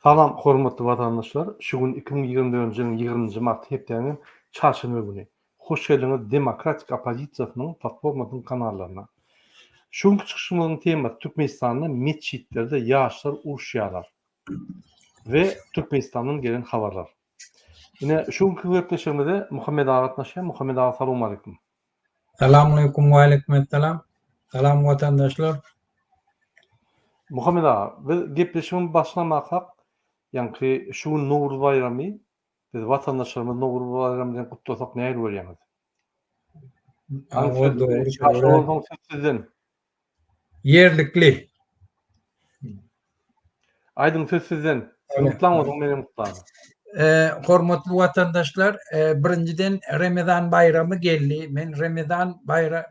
Salam hormatly watandaşlar! Şu gün 2024-nji ýylyň 20-nji marty hepdäniň çarşenbe güni. Hoş geldiňiz Demokratik oppozisiýasynyň platformasynyň kanallaryna. Şu günki çykyşymyzyň temasy Türkmenistanda metjitlerde ýaşlar uruşýarlar we Türkmenistandan gelen habarlar. Ine şu günki gepleşigimize Muhammet aga gatnaşýar. Muhammet aga salowmaleýkum. Salamaleýkum waleýkumessalam. Salam watandaşlar. Muhammet aga, biz gepleşigimizi başlamakak, ýaňky şu gün Nowruz baýramy, biz watandaşlarymyzy Nowruz baýramy bilen gutlasak nähili görýäňiz? Hawa, dogry. Bolsaň söz sizden. Ýerlikli. Aýdyň söz sizden. Siz gutlaň onsoň menem gutlaryn. Hormatly watandaşlar, birinjiden Remezan baýramy geldi. Men Remezan baýra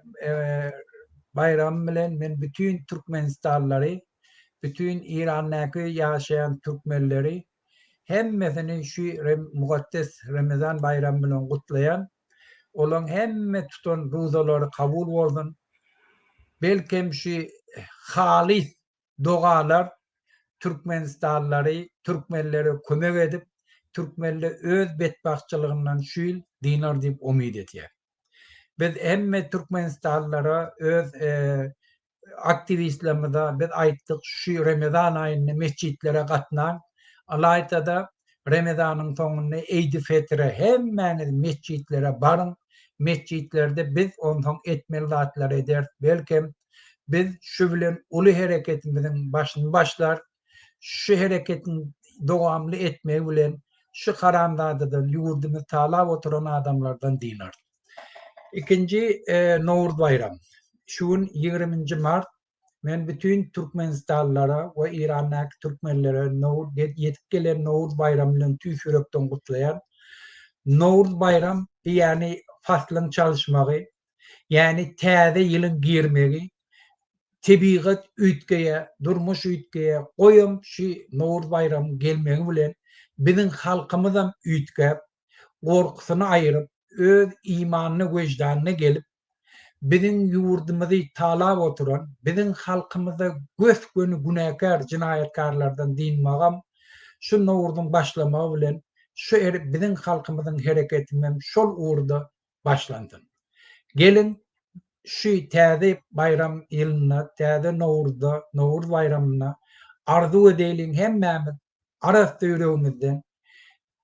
baýramy bilen men bütin türkmenistanlylary, bütin Irandaky ýaşaýan türkmenleri hemmesini şu mukaddes Remezan baýramy bilen gutlaýan. Olaň hemme tutan ruzalary kabul bolsun. Belkem şu halys dogalar türkmenistanlylary, türkmenlere kömek edip, türkmenler öz betbagtçylygyndan şu ýyl dynar diýip umyt edýän. Biz hemme türkmenistanlylara öz aktiwistlerimize biz aýtdyk, şu Remezan aýynda metjitlere gatnaň, ylaýta-da Remezanyň soňunda Eýdi-Fetre hemmäňiz metjitlere baryň, metjitlerde biz onsoň etmeli zatlary ederis, belkem, biz şu bilen uly hereketimiziň başyny başlarys, şu hereketiň dowamly etmegi bilen şu haramzadadan, ýurdumyzy talap oturan adamlardan dynarys. Ikinji Nowruz baýram. Şu gün ýigriminji mart. Men bütin türkmenistanlylara we Irandaky türkmenlere Nowruz ýetip gelen Nowruz baýramy bilen tüýs ýürekden gutlaýan. Nowruz baýram bu ýäni paslyň çalyşmagy, ýäni täze ýylyň girmegi, tebigat üýtgeýär, durmuş üýtgeýär. Goýam şu Nowruz baýramyň gelmegi bilen biziň halkymyzam üýtgäp, gorkusyny aýyryp, öz imanyna, wejdanyna gelip, biziň ýurdumyzy talap oturan, biziň halkymyza gös-göni günäkär jenaýatkarlardan dynmagam şu Nowruzyň başlamagy bilen şu biziň halkymyzyň hereketimem şol ugurda başlansyn. Geliň, şu täze baýram ýylynda, täze Nowruzda, Nowruz baýramynda arzuw edeýliň hemmämiz arassa ýüregimizden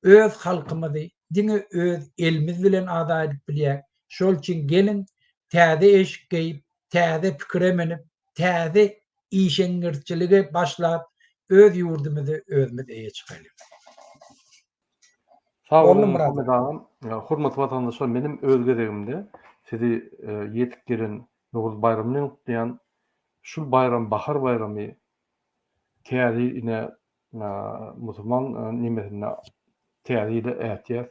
Öz halkymyzy diňe öz elimiz bilen azat edip bilýäk. Şol üçin geliň, täze eşik geýip, täze pikire münüp, täze işeňňirçilige başlap, öz ýurdumyza özümiz eýe çykalyň. Sag boluň Muhammet agam. Hormatly watandaşlar menem öz gezegimde sizi ýetip gelen Nowruz baýramy bilen gutlaýan. Şul baýram bahar baýramy täze ine Musulman nemesinde täze ýyla ätýäs.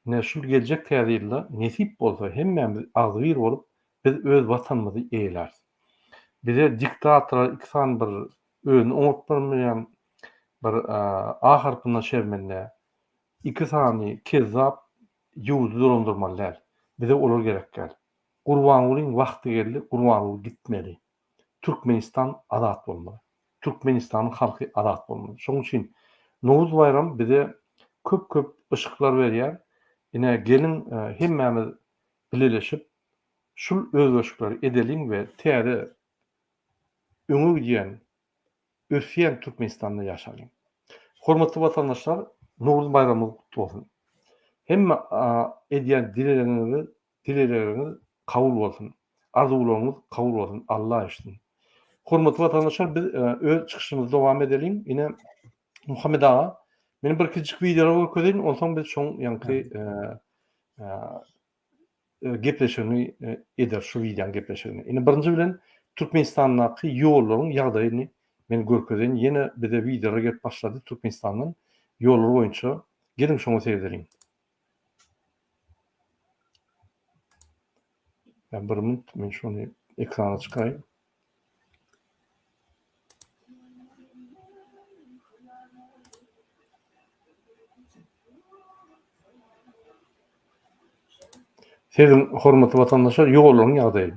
Ine şul geljek täze ýylda nesip bolsa hemmämiz agzybir bolup biz öz watanymyzy eýeläris. Bize diktatorlar iki sany bir özüni oňaryp bilmeýän bir A harpyndan şermende iki sany kezzap ýurdy dolandyrmaly däl. Bize olar gerek däl. Gurbangulyň wagty geldi Gurbanguly gitmeli. Türkmenistan azat bolmaly. Türkmenistanyň halky azat bolmaly. Şonuň üçin Nowruz baýramy bize köp köp yşyklar berýär. Ine geliň hemmämiz bileleşip şul özgerişikleri edeliň we täze öňe gidýän ösýän Türkmenistanda ýaşalyň. Hormatly watandaşlar Nowruz baýramyňyz gutly bolsun. Hemme edýän dilegleriňizi Dilegleriňiz kabul bolsun. Arzuwlaryňyz kabul bolsun. Alla eşitsin. Hormatly watandaşlar biz öz çykyşymyzy dowam edeliň. Ine Muhammet aga, men bir kiçijik wideolar görkezeýin, onsoň biz şoň ýaňky gepleşigini eder, şu wideonyň gepleşigini. Ine birinji bilen Türkmenistandaky ýollaryň ýagdaýyny men görkezeýin. Ýene bize wideolar gelip başlady Türkmenistandan ýollar boýunça. Geliň şoňa seredeliň. Bir minut men şony ekrana çykaýyn. Siziň hormatly watandaşlar ýollaryň ýagdaýy.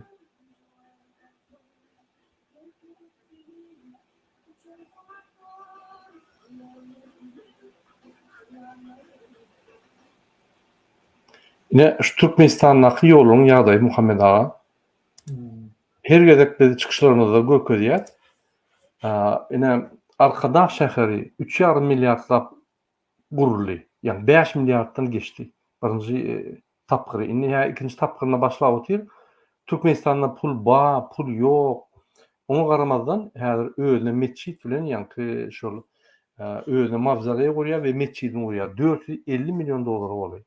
Ine, şu Türkmenistandaky ýollaryň ýagdaýy Muhammet aga. Her gezek biz çykyşlarymyzda görkezýäs. Ine, Arkadag şäheri üç ýarym milliardlap guruldy. Ýagny 5 milliarddan geçdi. Birinji tapgyry. Indi hä ikinji tapgyryna başlap otyr. Türkmenistanda pul bar, pul ýok. Oňa garamazdan häzir özüne metjit bilen ýaňky şol özüne mawzoleý gurýar we metjidini gurýar. 450 million dollara golaý.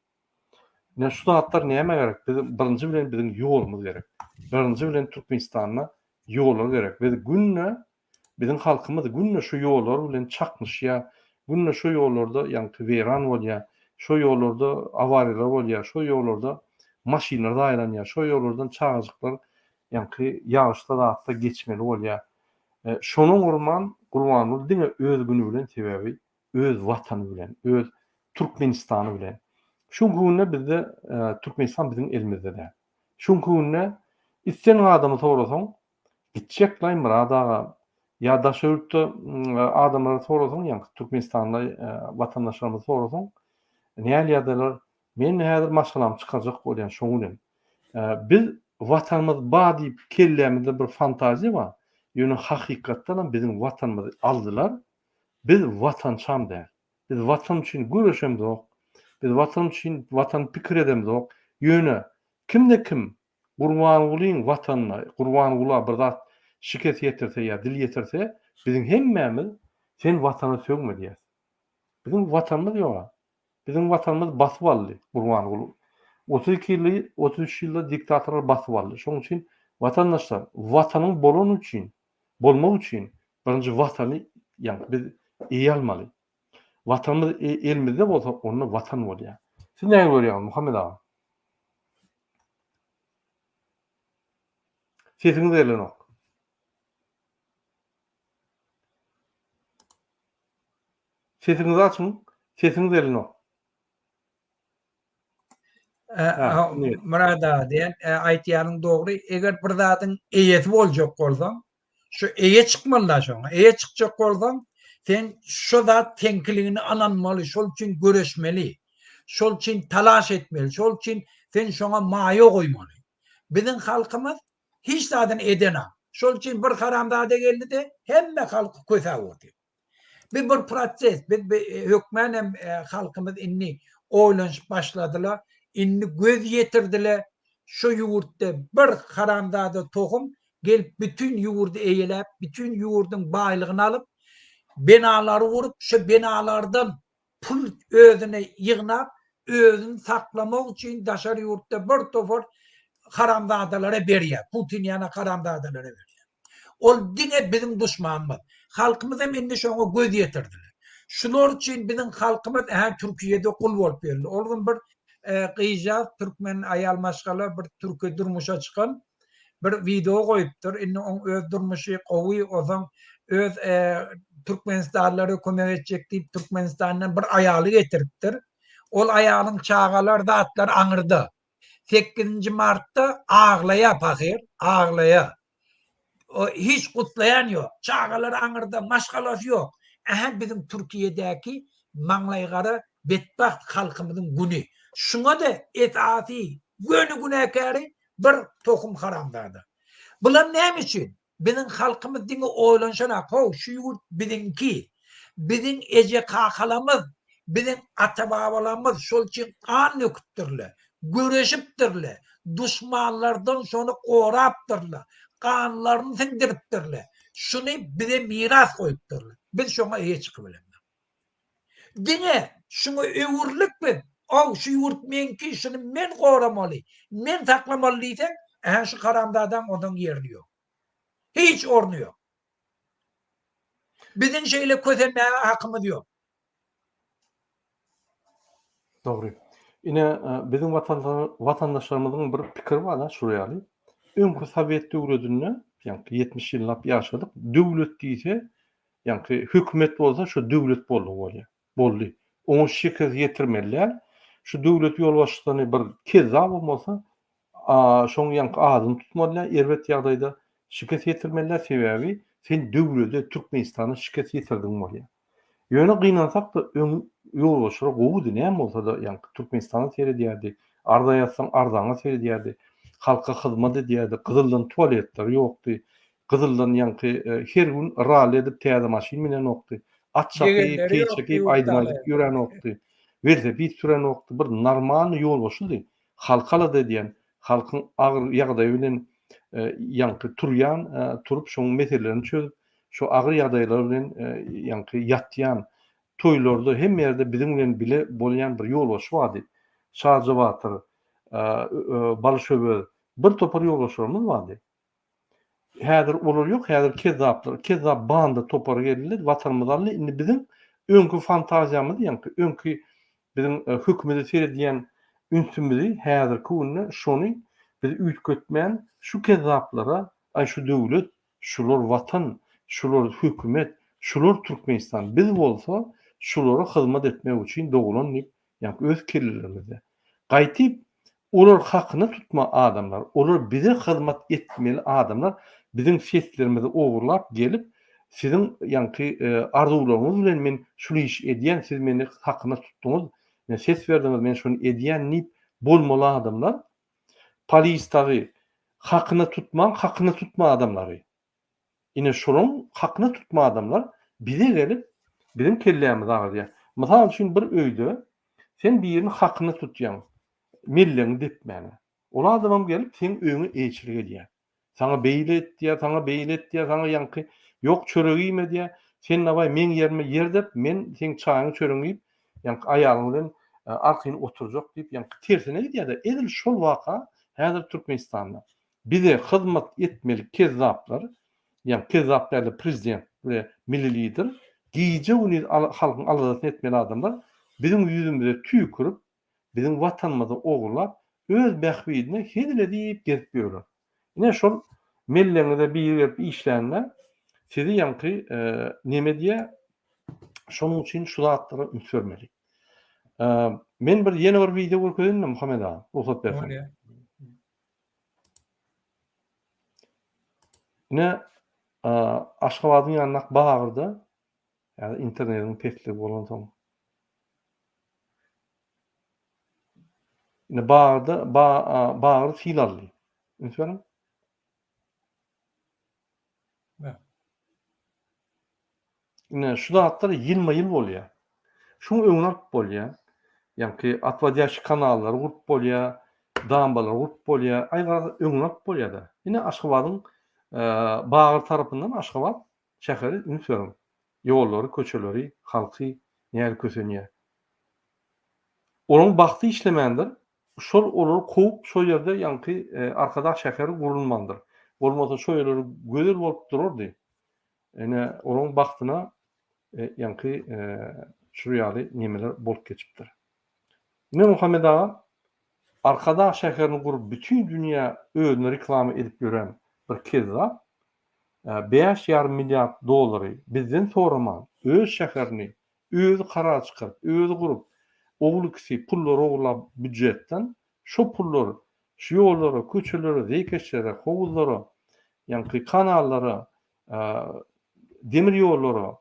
Ine şu zatlar nämä gerek? Biz birinji bilen biziň ýolumyz gerek. Birinji bilen Türkmenistanda ýollar gerek. Biz günde biziň halkymyz günde şu ýollar bilen çaknyşýar. Günde şu ýollarda ýaňky weýran bolýar. Şo ýollarda awariýalar bolýar. Şo ýollarda maşynlar zaýalanýar. Şo ýollardan çagajyklar ýaňky ýagyşda zatda geçmeli bolýar. Şonuň gurman Gurbanguly diňe öz güni bilen sebäbi öz watany bilen, öz Türkmenistany bilen. Şu günde bizde Türkmenistan biziň elimizde däl. Şu günde islendik adamy sorasaň, gitjeklaý Myrat aga ýa daşary ýurtda adamlary sorasaň, ýaňky türkmenistanly watandaşlarymyzy sorasaň, nähili ýagdaýlar, men häzir maşgalamy çykarjak bolýan şoň bilen. Biz watanymyz bar diýip kellämizde bir fantaziýa bar, ýöne hakykatdanam biziň watanymyzy aldylar, Biz watançam däl. Biz watan üçin göreşemzok. Biz watan üçin watan pikir edemzok. Ýöne kimde kim Gurbangulyň watanyna, Gurbangula bir zat şikes ýetirse ýa dil ýetirse, biziň hemmämiz sen watana sögme diýýäs. Biziň watanymyz ýoga. Biziň watanymyz basyp aldy Gurbanguly. 32 ýyly, 33 ýylda diktatorlar basyp aldy. Şonuň üçin watandaşlar, watanyň bolany üçin bolmak üçin birinji watany ýagny biz eýe almaly. Watanymyz elimizde bolsa onda watan bolýar. Siz näme görýäňiz Muhammet aga? Sesiňiz gelenok. Sesiňizi açyň. Sesiňiz gelenok. Myrat aga diýen aýtýanyň dogry. Eger bir zadyň eýesi boljak bolsaň, şu eýe çykmaly-da şoňa. Eýe çykjak bolsaň, sen şo zat seňkiligini ynanmaly, şol üçin göreşmeli. Şol üçin talaş etmeli, şol üçin sen şoňa maýa goýmaly. Biziň halkymyz hiç zadyny edenak. Şol üçin bir haramzada geldi-de, hemme halky kösäp otyr. Bi bir proses, biz bi hökmän hem halkymyz indi oýlanyşyp başladylar. Indi göz ýetirdiler, şu ýurtda bir haramzada tohum gelip bütin ýurdy eýeläp, bütin ýurduň baýlygyny alyp, binalary gurup, şu binalardan pul özüne ýygnap, özüni saklamak üçin daşary ýurtda bir topar haramzadalara berýär. Putin ýaly haramzadalara berýär. Ol diňe biziň duşmanymyz. Halkymyz hem indi şoňa göz ýetirdiler. Şular üçin biziň halkymyz hä Türkiýede gul bolup ýörler. Ol gün bir gyzjagaz türkmen aýal maşgala bir türke durmuşa çykan bir wideo goýupdyr. Indi oň öz durmuşy gowy, onsoň öz türkmenistanlylara kömek etjek diýip Türkmenistandan bir aýaly getiripdir. Ol aýalyň çagalar zatlary aňyrda. Sekizinji martda aglaýa pahyr, aglaýa. Hiç gutlaýan ýok. Çagalary aňyrda, maşgalasy ýok. Ähä biziň Türkiýedäki maňlaýgara betbagt halkymyzyň güni. Şuňa-da esasy göni günäkäri bir tohum haramzada. Bular näme üçin? Biziň halkymyz diňe oýlanşanak, how, şu ýurt biziňki. Biziň eje-kakalarymyz, biziň ata-babalarymyz şol üçin gan döküpdirler, göreşipdirler, duşmanlardan şony gorapdyrlar, ganlaryny siňdiripdirler. Şuny bize miras goýupdyrlar. Biz şoňa eýe çykybilemzok. Diňe şuňa öwrülip biz, Aw, şu ýurt meňki, şuny men goramaly, men saklamaly diýseň, ähä şu haramzadaň onsoň ýeri ýok. Hiç orny ýok. Biziň şeýle kösenmäge hakymyz ýok. Dogry. Ine, biziň watandaşlarymyzyň bir pikiri bar-da şul ýaly. Öňki sowet döwletinde, ýaňky 70 ýyllap ýaşadyk, döwlet diýse, Ýaňky hökümet bolsa şo döwlet boldugy bolýar. Boldy. Oňa şikes ýetirmeli däl. Şu döwlet ýolbaşçysyny bir kezzap bolmasa, şoň ýaňky adyny tutmaly däl, erbet ýagdaýda. Şikes ýetirmeliler sebäbi sen döwlede Türkmenistana şikes ýetirdiň bolýar. Ýöne gynansakda öň ýolbaşçylar gowudy näme bolsada ýaňky Türkmenistana seredýärdi, arza ýazsaň arzaňa seredýärdi, halka hyzmat edýärdi, gyzyldan tualetler ýokdy, gyzyldan ýaňky her gün rally edip täze maşyn minenokdy, at çapyp, keý çekip aýdym aýdyp ýörenokdy, welosiped sürenokdy, bir normalny ýolbaşçydy, halky alada edýän, halkyň agyr ýagdaýy bilen ýaňky turýan, turup şoň meselelerini çözüp, şo agyr ýagdaýlar bilen ýaňky ýatýan, toýlarda hemme ýerde biziň bilen bile bolýan bir ýolbaşçy bardy. Şaja batyr, Balyş Öwez, bir topar ýolbaşçylarymyz bardy. Häzir olar ýok, häzir kezzaplar, kezzap banda topary geldi, watanymyzy aldy. Indi biziň öňki fantaziýamyzy, ýaňky öňki biziň hökümete seredýän ünsümizi häzirki günde şony biz üýtgetmän şu kezzaplara, aý şu döwlet, Şular watan, şular hökümet, şular Türkmenistan, biz bolsa şulara hyzmat etmek üçin doglan diýip, ýaňky öz kellelerimizde. Gaýtyp, olar hakyna tutma adamlar, olar bize hyzmat etmeli adamlar, biziň seslerimizi ogurlap gelip, siziň ýaňky arzuwlaryňyz bilen men şul işi edýän, siz meni hakyna tutduňyz, men ses berdiňiz, men şuny edýän diýip bolmaly adamlar, Polis dagy hakyna tutmaň hakyna tutma adamlary. Ine şolaň hakyna tutma adamlar bize gelip biziň kellämizi agyrýar. Mysal üçin bir öýde sen birini hakyna tutýaň mellegiňi depmäne. Ol adamam gelip seň öýüňe eýeçilik edýär. Saňa beýle et diýýär, saňa beýle et diýýär, saňa ýaňky ýok çörek iýme diýýär. Sen dawaý meň ýerime ýer dep, men seň çaýyňy çöregiňi iýip, ýaňky aýalyň bilen arkaýyn oturjak diýip, ýaňky tersine gidýär-de. Edil şol waka häzir Türkmenistanda. Bize hyzmat etmeli kezzaplar, ýaňky kezzap däl-de prezident we milli lider, gije-gündiz halkyň aladasyny etmeli adamlar biziň ýüzümize tüýkürip, biziň watanymyzy ogurlap, öz bähbidine hezil edip gezip ýörler. Ine şol mellegiňize biri gelip işlände sizi ýaňky neme edýär, şonuň üçin şu zatlara üns bermeli. Men bir ýene bir wideo görkezeýinmi Muhammet aga, rugsat berseň. Bolýar. Ine Aşgabadyň ýanyndaky Bagyrda Ýa-da internetiň pesligi bolansoň. Indi bagda ba bagry sil aldy. Üns beriň. Ine şu zatlar ýylma-ýyl bolýar. Şuň öňüni alyp bolýar. Ýaňky otwodýaşi kanallary gurup bolýar, dambalary gurup bolýar. Aý garaz öňüni alyp bolýar-da. Ine Aşgabadyň Bagyr tarapyndan Aşgabat Şäheri üns beriň. Ýollary, köçeleri, halky nähili kösenýär. Olaryň bagty işlemändir. Şol olary kowup şo ýerde ýaňky Arkadag şäheri gurulmandyr. Bolmasa şo ýerleri gözel bolup durardy. Ine olaryň bagtyna ýaňky şul ýaly nemeler bolup geçipdir. Ine Muhammet aga Arkadag şäherini gurup bütin dünýä özüni reklama edip ýören bir kezzap 5,5 milliard dollary bizden soraman, öz şäherini özi karar çykaryp, özi gurup, ogul ikisi pullary ogurlap býujetden, şo pullar şu ýollara, köçelere, zeýkeşlere, howuzlara, ýaňky kanallara, demir ýollara,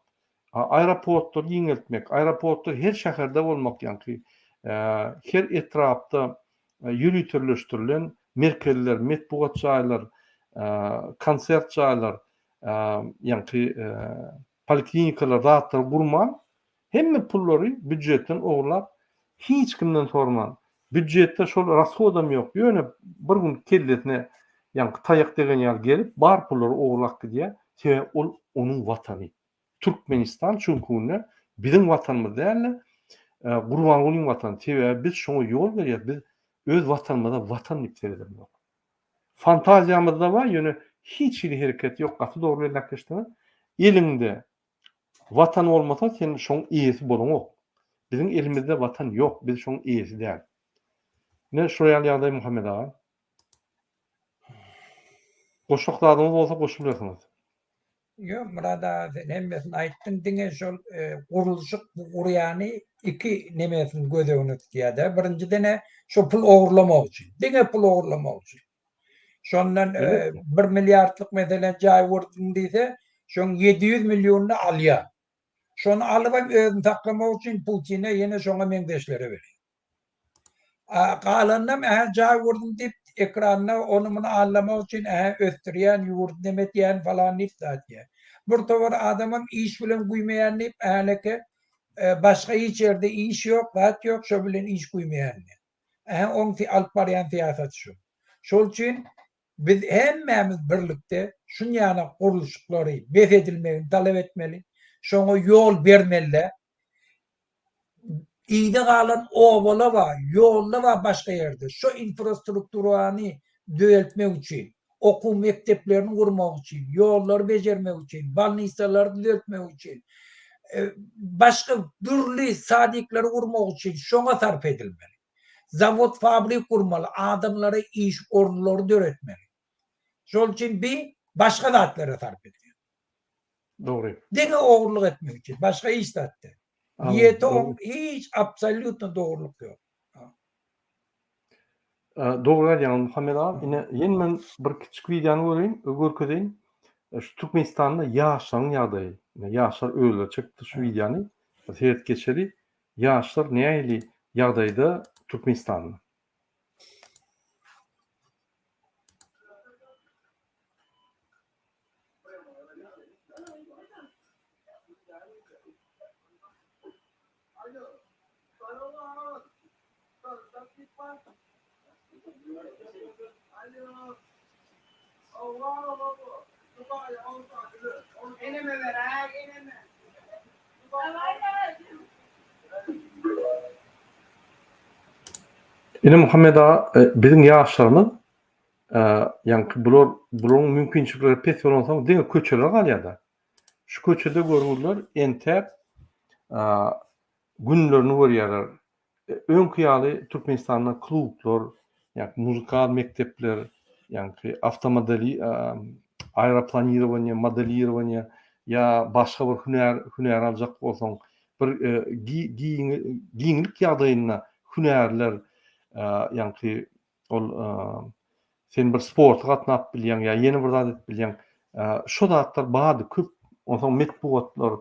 aeroportlary giňeltmek, aeroportlar her şäherde bolmak ýaňky her etrapda ýöriteleşdirilen merkezler, metbugat jaýlar, konsert jaýlar, ýaňky poliklinikalar zatlary gurman, hemme pullary býujetden ogurlap, hiç kimden sorman, býujetde şol rashodam ýok, ýöne bir gün kellesine ýaňky taýak degen ýaly gelip, bar pullary ogurlap gidýär, sebäbi ol onuň watany. Türkmenistan çünki günde biziň watanymyz dälde Gurbangulyň watany sebäbi biz şoňa ýol berýäs biz öz watanymyza watan diýip seredemzok. Fantaziýamyzda bar ýöne hiç hili hereket ýok gaty dogry belläp geçdiňiz. Eliňde watan bolmasa sen şoň eýesi bolaňok. Biziň elimizde watan ýok biz şoň eýesi däl. Ine şo ýaly ýagdaý Muhammet aga. Goşjak zadyňyz bolsa goşubilersiňiz. Ýok Myrat aga sen hemmesini aýtdyň diňe şol gurluşyk bu gurýany iki nemesini göz öňüne tutýada birinjidene şo pul ogurlamak üçin diňe pul ogurlamak üçin. Şondan 1 milliardlyk meselem jaý gurdum diýse, şoň 700 millionyny alýar. Şony alybam özüni saklamak üçin Putine ýene şoňa meňzeşlere berýär. A galanynam ähä jaý gurdum diýip ekranda ony muny aldamak üçin ähä ösdürýän ýurdy neme etýän falan diýip zat diýýär. Bir towar adamam iş bilen güýmeýän diýip häleke başga hiç ýerde iş ýok zat ýok şo bilen iş güýmeýän diýýär. Ähä oň alyp barýan syýasaty şu. Şol üçin biz hemmämiz birlikde şunýana gurluşyklary bes edilmegini talap etmeli. Şoňa ýol bermeli. Yza galan obalar bar, ýollar bar başga ýerde. Şo infrastrukturany düzeltmek üçin, okuw mekdeplerini gurmak üçin, ýollary bejermek üçin, bolnisalary düzeltmek üçin, başga dürli sadikleri gurmak üçin şoňa sarp edilmeli. Zawod, fabrik gurmaly, adamlara iş orunlary döretmeli. Şol üçin bi başga zatlara sarp edilýär. Dogry. Diňe ogurlyk etmek üçin, başga hiç zat däl. Niýeti oň hiç absolýutno dogrulyk ýok. Dogry aýdýaňyz Muhammet aga. Ine ýene men bir kiçjik wideony göreýin, görkezeýin. Şu Türkmenistanda ýaşlaryň ýagdaýy. Ine ýaşlar özleri çekipdir şu wideony. Seret geçeli. Ýaşlar nähili ýagdaýda Türkmenistanda? Ine Muhammet aga, biziň ýaşlarymyz Ýaňky bular bularyň mümkinçilikleri pes bolansoň diňe köçeler galýar-da. Şu köçede görgüliler entäk günlerini görýärler. Öňki ýaly Türkmenistanda klublar, ýa muzykal mekdepler, ýaňky awtomodeli aeroplanirowaniýe, modelirowaniýe ýa başga bir hünär hünär aljak bolsaň, bir giňlik ýagdaýynda hünärler ýaňky Ol sen bir sporta gatnap bilýäň ýa ýene bir zat edip bilýäň. Şo zatlar bardy köp. Onsoň metbugatlar,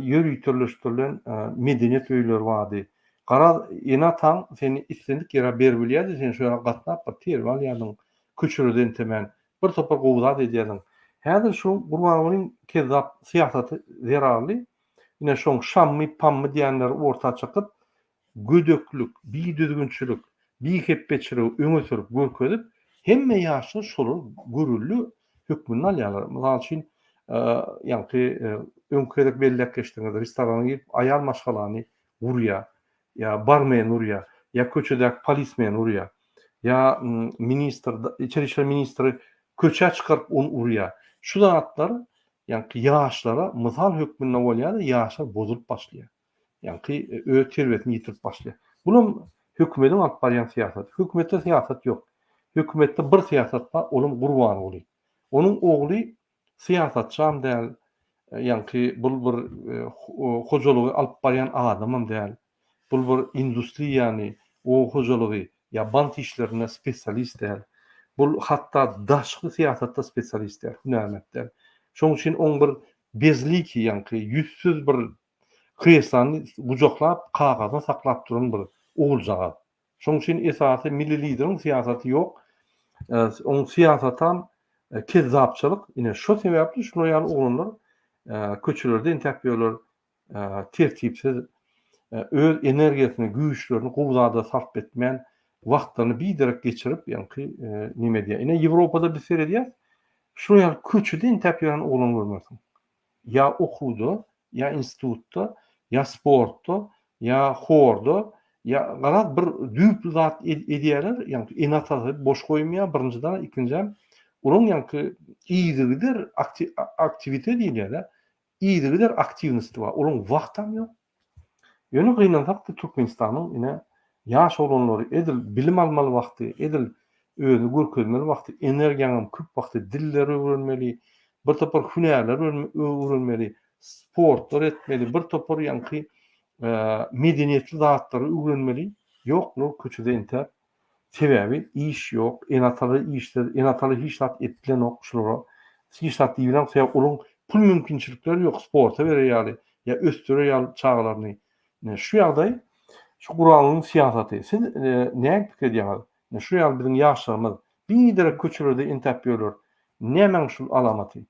ýöriteleşdirilen medeniýet öýleri bardy. Garaz, ene-ataň seni islendik ýere beribilýärdi, sen şo ýere gatnap bir terbiýe alýardyň, köçelerde entemän, bir topar gowy zat edýärdiň. Häzir şu Gurbangulyň kezzap syýasaty zerarly, ine şoň Şammy, Pammy diýenleri orta çykyp, gödeklik, bidüzgünçilik, bihepbeçiligi öňe sürüp görkezip, hemme ýaşlar şolary görelde hökmünde alýarlar. Mysal üçin, ýaňky öňki gezek belläp geçdiňiz, restorana girip aýal maşgalany urýar, ýa barmeni urýar, ýa köçedäki polismeni urýar, ýa ministr, içeri işler ministri köçä çykaryp ony urýar. Şu zatlar ýaňky ýaşlara mysal hökmünde bolýar-da, ýaşlar bozulyp başlaýar. Ýaňky öz terbiýesini ýitirip başlaýar. Bulam hökümediň alyp barýan syýasaty. Hökümetde syýasat ýok. Hökümetde bir syýasat bar, olam Gurbanguly. Onuň ogly syýasatçam däl, ýaňky bul bir hojalygy alyp barýan adamam däl. Bul bir industriýany, oba hojalygy ýa bank işlerinde spesialist däl. Bul hatda daşky syýasatda spesialist däl, hünärment däl. Şonuň üçin oň bir bezliki, ýaňky ýüzsüz bir Kreslony gujaklap, kagazyny saklap duran bir oguljagaz. Şonuň üçin esasy milli lideriň syýasaty ýok. Oň syýasatam kezzapçylyk. Ine şo sebäpli şular ýaly oglanlar köçelerde entäp ýörler, tertipsiz, öz energiýasyny, güýçlerini gowy zada sarp etmän, wagtlaryny biderek geçirip, ýaňky neme edýär. Ine Ýewropada biz seredýäs, şular ýaly köçede entäp ýören oglan görmersiň. Ýa okuwda, ýa institutda, ýa sportda, ýa horda, ýa garaz bir düýpli zat edýärler, ýaňky ene-atasy boş goýmaýar birinjiden, ikinjäm olaryň ýaňky yzygider aktiwite diýilýär-de, yzygider aktiwnosti bar, olaryň wagtam ýok. Ýöne gynansak-da Türkmenistanyň ine ýaş oglanlary edil bilim almaly wagty, edil özüni görkezmeli wagty, energiýaňam köp wagty dilleri öwrenmeli, bir topar hünärler öwrenmeli, sportlar etmeli, bir topar ýaňky medeniýetli zatlary öwrenmeli. Ýok, bular köçede entäp. Sebäbi iş ýok, ene-atalary işsiz, ene-atalary hiç zat edip bilenok şulara. Hiç zat diýip bilenok, sebäbi olaryň pul mümkinçilikleri ýok sporta berer ýaly ýa ösdürer ýaly çagalaryny. Ine şu ýagdaý şu Gurbangulyň syýasaty. Siz näme pikir edýäňiz? Ine şu ýaly biziň ýaşlarymyz biderek köçelerde entäp ýörler. Nämäň şul alamaty?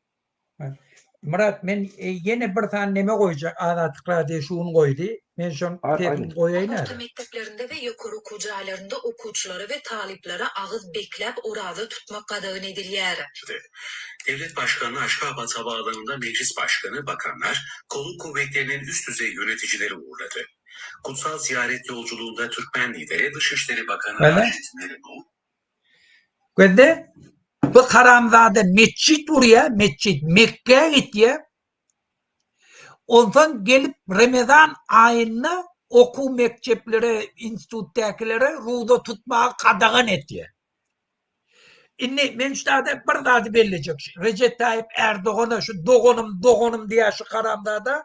Myrat men ýene bir sany neme goýjak Azatlyk radio şu gün goýdy. Men şoň sesini goýaýyn Orta mekdeplerinde we ýokary okuw jaýlarynda okuwçylara we talyplara agyz bekläp oraza tutmak gadagan edilýär. Devlet Başkanyny Aşgabat Havaalanında Meclis Başkanı, bakanlar, kolluk kuvvetlerinin üst düzey yöneticileri uğurladı. Kutsal ziyaret yolculuğunda Türkmen lideri Dışişleri Bakanı Raşit Meredov, Gözle, bu haramzada metjit gurýar, metjit Mekgä gitýär. Onsoň gelip Remezan aýynda okuw mekdeplere, institutdäkilere ruza tutmagy gadagan etýär. Indi men şu zada bir zady bellejek. Rejep Taýyp Ärdogana şu doganym, doganym diýýär şu haramzada.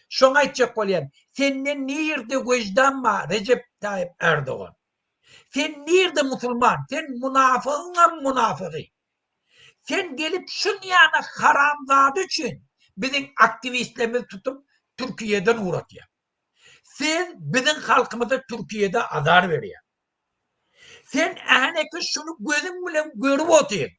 Şoňa aýtjak bolýan. Sende nirde wyždan bar Rejep Taýyp Ärdogan? Sen nirde musulman? Sen munafygyňam munafygy. Sen gelip şunýana haramzada üçin biziň aktiwistlerimizi tutup Türkiýeden ugratýaň. Siz biziň halkymyza Türkiýede azar berýäň. Sen äneki şuny gözüň bilen görüp otyr.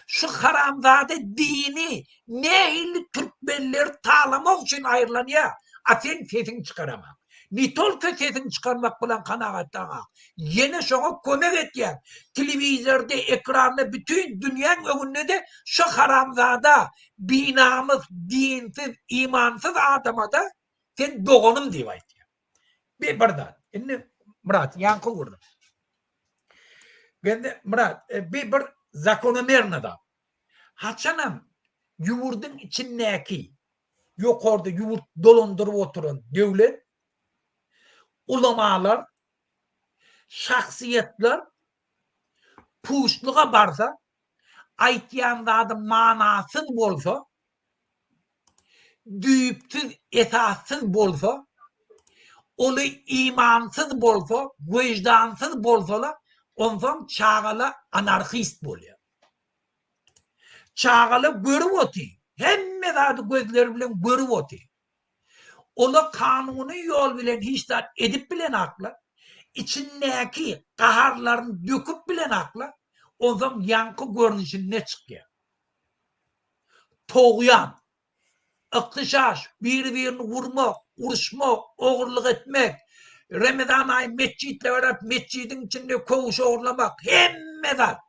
Şu haramzada dini nähili türkmenleri talamak üçin aýyrlanýar, a sen sesiňi çykaramak. Ne tolko sesiňi çykarmak bilen kanagatlaňak. Ýene şoňa kömek etýäň. Telewizorda, ekranda bütin dünýäň öňünde-de şu haramzada, binamys, dinsiz, imansyz adama-da sen doganym diýip aýtýaň. Bir bir zat. Indi Myrat, ýaňky gürrüň. Bende Myrat, e, bir bir zakonomerny zat. Haçanam ýurduň içindäki ýokarda ýurt dolandyryp oturan döwlet ulamalar, şahsyýetler puşluga barsa, aýtýan zady manasyz bolsa, düýpsüz, esassyz bolsa, uly imansyz bolsa, wyždansyz bolsalar, onsoň çagalar anarhist bolýar. Çagalar görüp otyr, hemme zady gözleri bilen görüp otyr. Olar kanuny ýol bilen hiç zat edip bilenaklar, içindäki gaharlaryny döküp bilenaklar, onsoň ýaňky görnüşinde çykýar. Togýan, ykdyşaş, biri-birini urmak, uruşmak, ogurlyk etmek, Remezan aýy metjitle baryp, metjidiň içinde köwüş ogurlamak, hemme zat.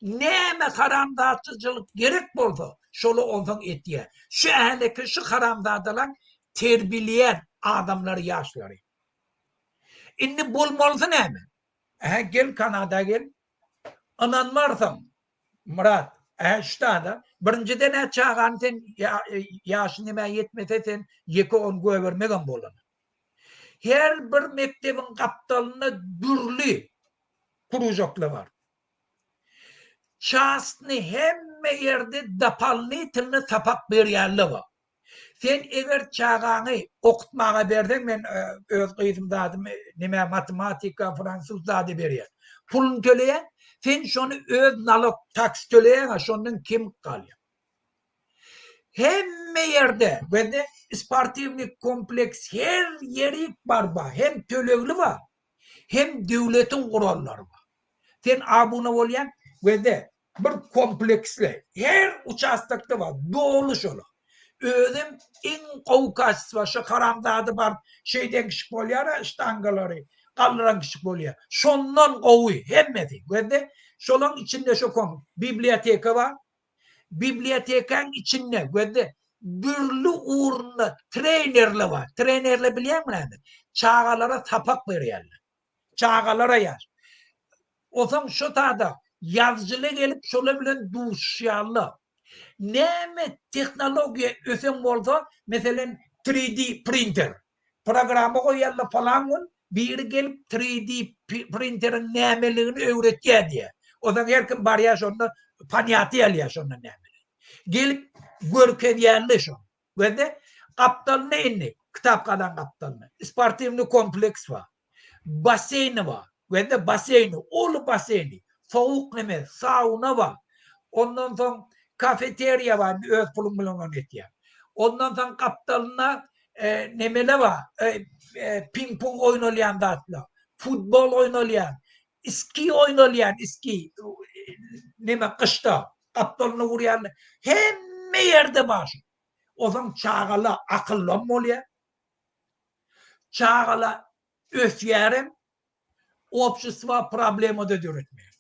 Näme haramzatçylyk gerek bolsa, şoly onsoň etýär. Şu häleki şu haramzadalaň terbiýeleýän adamlary ýaşlary. Indi bolmalysy näme? Hä gel Kanada gel. Ynanmarsyň. Myrat, Ä ştada, birinjiden-ä çagany sen ýaşy nämä ýetmese sen ýeke ony goýbermegem bolanok. Her bir mekdebiň gapdalynda dürli kružoklar bar. Çastny hemme ýerde dopolnitelny sapak berýänler bar. Sen eger çagaňy okutmaga berseň men öz gyzym zadymy neme matematika fransuz zady berýän. Puluny töleýän sen şony öz nalog taks töleýäňä şondan kem galýar. Hemme ýerde we sportiwnyý kompleks her ýeri bar bar hem tölegli bar hem döwletiň gurallary bar. Sen abuna bolýaň we Bir kompleksli her uçastokda bar doly şolar. Özem iň gowy kaçestwa şo haramzada baryp şeýden kişik bolýara ştangalary galdyran kişik bolýar. Şondan gowy hemmesi. Gözle şolaň içinde şo kom biblioteka bar. Bibliotekaň içinde gözle dürli ugrunda trenerler bar. Trenerler bilýäňmi näme? Çagalara sapak berýärler. Çagalara ýaş. Onsoň şo tada ýazyjylar gelip şolar bilen duşuşýarlar. Näme tehnologiýa ösen bolsa, meselem 3D printer. Programma goýýarlar falan gün biri gelip 3D printeriň nämeligini öwretýär diýýär. Onsoň her kim barýar şonda ponýatiýa alýar şonda nämeligini. Gelip görkezýärler şony. Gözde gapdalynda indi kitaphanaň gapdalynda sportiwnyý kompleks bar. Basseýni bar. Gözde basseýni, uly basseýni, sowuk neme, sauna bar. Ondan soň kafeteriýa bar, indi öz puluň bilen ony etýäň. Ondan soň gapdalynda nemele bar, ping-pong oýnalýan zatlar, futbol oýnalýan, ski oýnalýan, ski, neme gyşda gapdalynda gurýan, hemme ýerde bar şu. Onsoň çagalar akyllam bolýar. Çagalar ösýärem, obşestwa problema-da döretmeýär.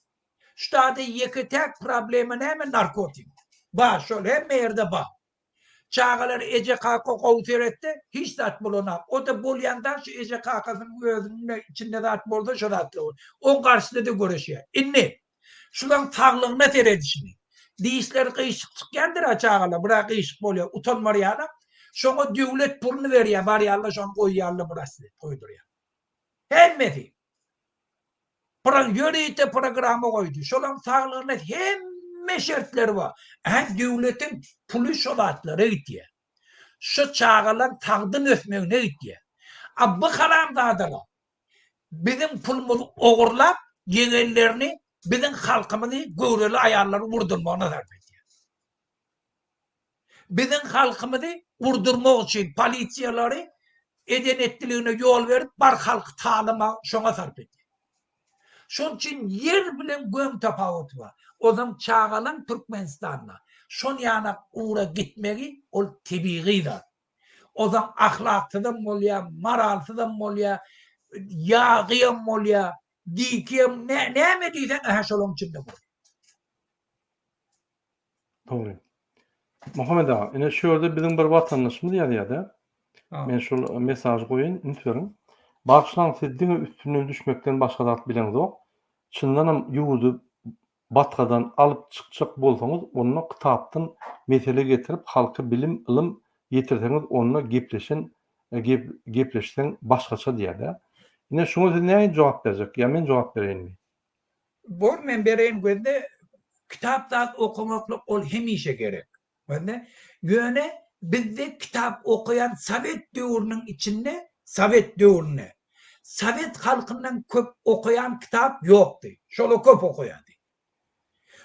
Şu taýda ýeke-täk problema näme? Narkotik. Bar, şol hemme ýerde bar. Çagalar eje-kaka gowy seretse, hiç zat bolanok. O-da bolýan zat şu eje-kakasynyň özünde içinde zat bolsa şo zatlar bolýar. Oň garşysyna-da göreşýär. Indi şulaň saglygyna seredişini. Dişleri gyşyk çykýandyr-a çagalar, biraz gyşyk bolýar, utanmarýarlar. Şoňa döwlet puluny berýär, barýarlar şony goýýarlar braslet goýdurýar. Hemmesi. Pro ýörite programma goýdy. Şolaň saglygyna hemme şertleri bar. Ä döwletiň puly şo zatlara gitýär. Şo çagalaň sagdyn ösmegine gitýär. A bu haramzadalar biziň pulumyzy ogurlap ýegenlerini biziň halkymyzy göwreli aýallary urdurmagyna sarp edýär. Biziň halkymyzy urdurmak üçin polisiýalary eden etdiligine ýol berip bar halky talama şoňa sarp edýär. Şoň üçin ýer bilen gögüň tapawudy bar. Ozam çagalaň Türkmenistanda şon ýanak ugra gitmegi ol tebigy zat. Ozam ahlaksyzam bolýar, moralsyzam bolýar, ýagyam bolýar, dikiyam näme diýseň ähä şolaň içinde bolýar. Dogry. Muhammet aga, ine şu ýerde biziň bir watandaşymyz ýazýar-da. Men şol mesažy goýaýyn, üns beriň. Bagyşlaň, siz diňe üstünden düşmekden başga zat bileňzok. Çyndanam ýurdy batgadan alyp çykjak bolsaňyz, onda kitapdan mesele getirip halka bilim, ylym ýetirseňiz onda gepleşen gepleşseň başgaça diýýär-de. Ine şuňa siz nähili jogap berjek? Ýa men jogap bereýinmi? Bor men bereýin gözde kitap zat okamaklyk ol hemişe gerek. Gözde ýöne bizde kitap okaýan sowet döwrüniň içinde sowet döwründe sowet halkyndan köp okaýan kitap ýokdy. Şolar köp okaýardy.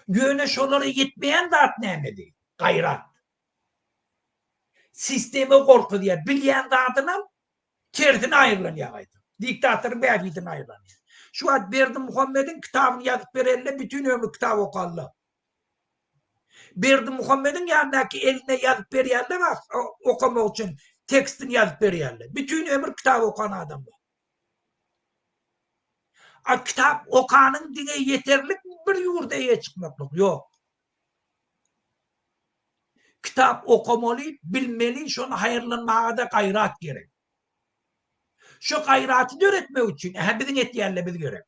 Ýöne şolara ýetmeýän zat nämedi? Gaýrat. Sistema gorkuzýar. Bilýän zadynam Tersine aýrylanýar gaýtam. Diktatoryň bähbidine aýrylanýar. Şu wagt Berdimuhamediň kitabyny ýazyp berende bütin ömri kitap okanlar. Berdimuhamediň ýanyndaky eline ýazyp berýänler bar, okamak üçin tekstini ýazyp berýänler. Bütin ömür kitap okan adamlar. A kitap okanyň diňe ýeterlikmi bir ýurda eýe çykmaklyk? Ýok. Kitap okamaly, bilmeli, şony haýyrlanmaga-da gaýrat gerek. Şo gaýraty döretmek üçin, ähä biziň etýänlerimiz gerek.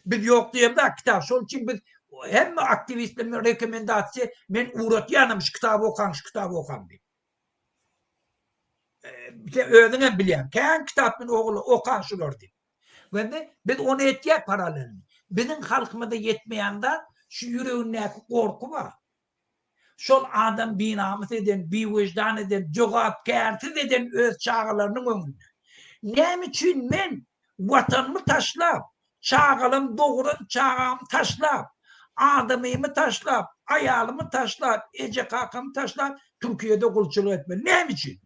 Biz ýok diýemzok kitap, şol üçin biz hemme aktiwistlerime rekomendasiýa men ugratýanam şu kitaby okaň, şu kitaby okaň diýip. Sen özüňem bilýäň, kän kitap men ogula okaň şulary diýip. Göndi, biz ony etýäk paralelni. Biziň halkymyza ýetmeýän zat şu ýüregindäki gorky bar. Şol adam binamys eden, biwyždan eden, jogapkärsiz eden öz çagalarynyň öňünde. Näme üçin men Watanymy taşlap, çagalam dogran çagamy taşlap, adamymy taşlap, aýalymy taşlap, eje-kakamy taşlap Türkiýede gulçulyk etmeli? Näme üçin?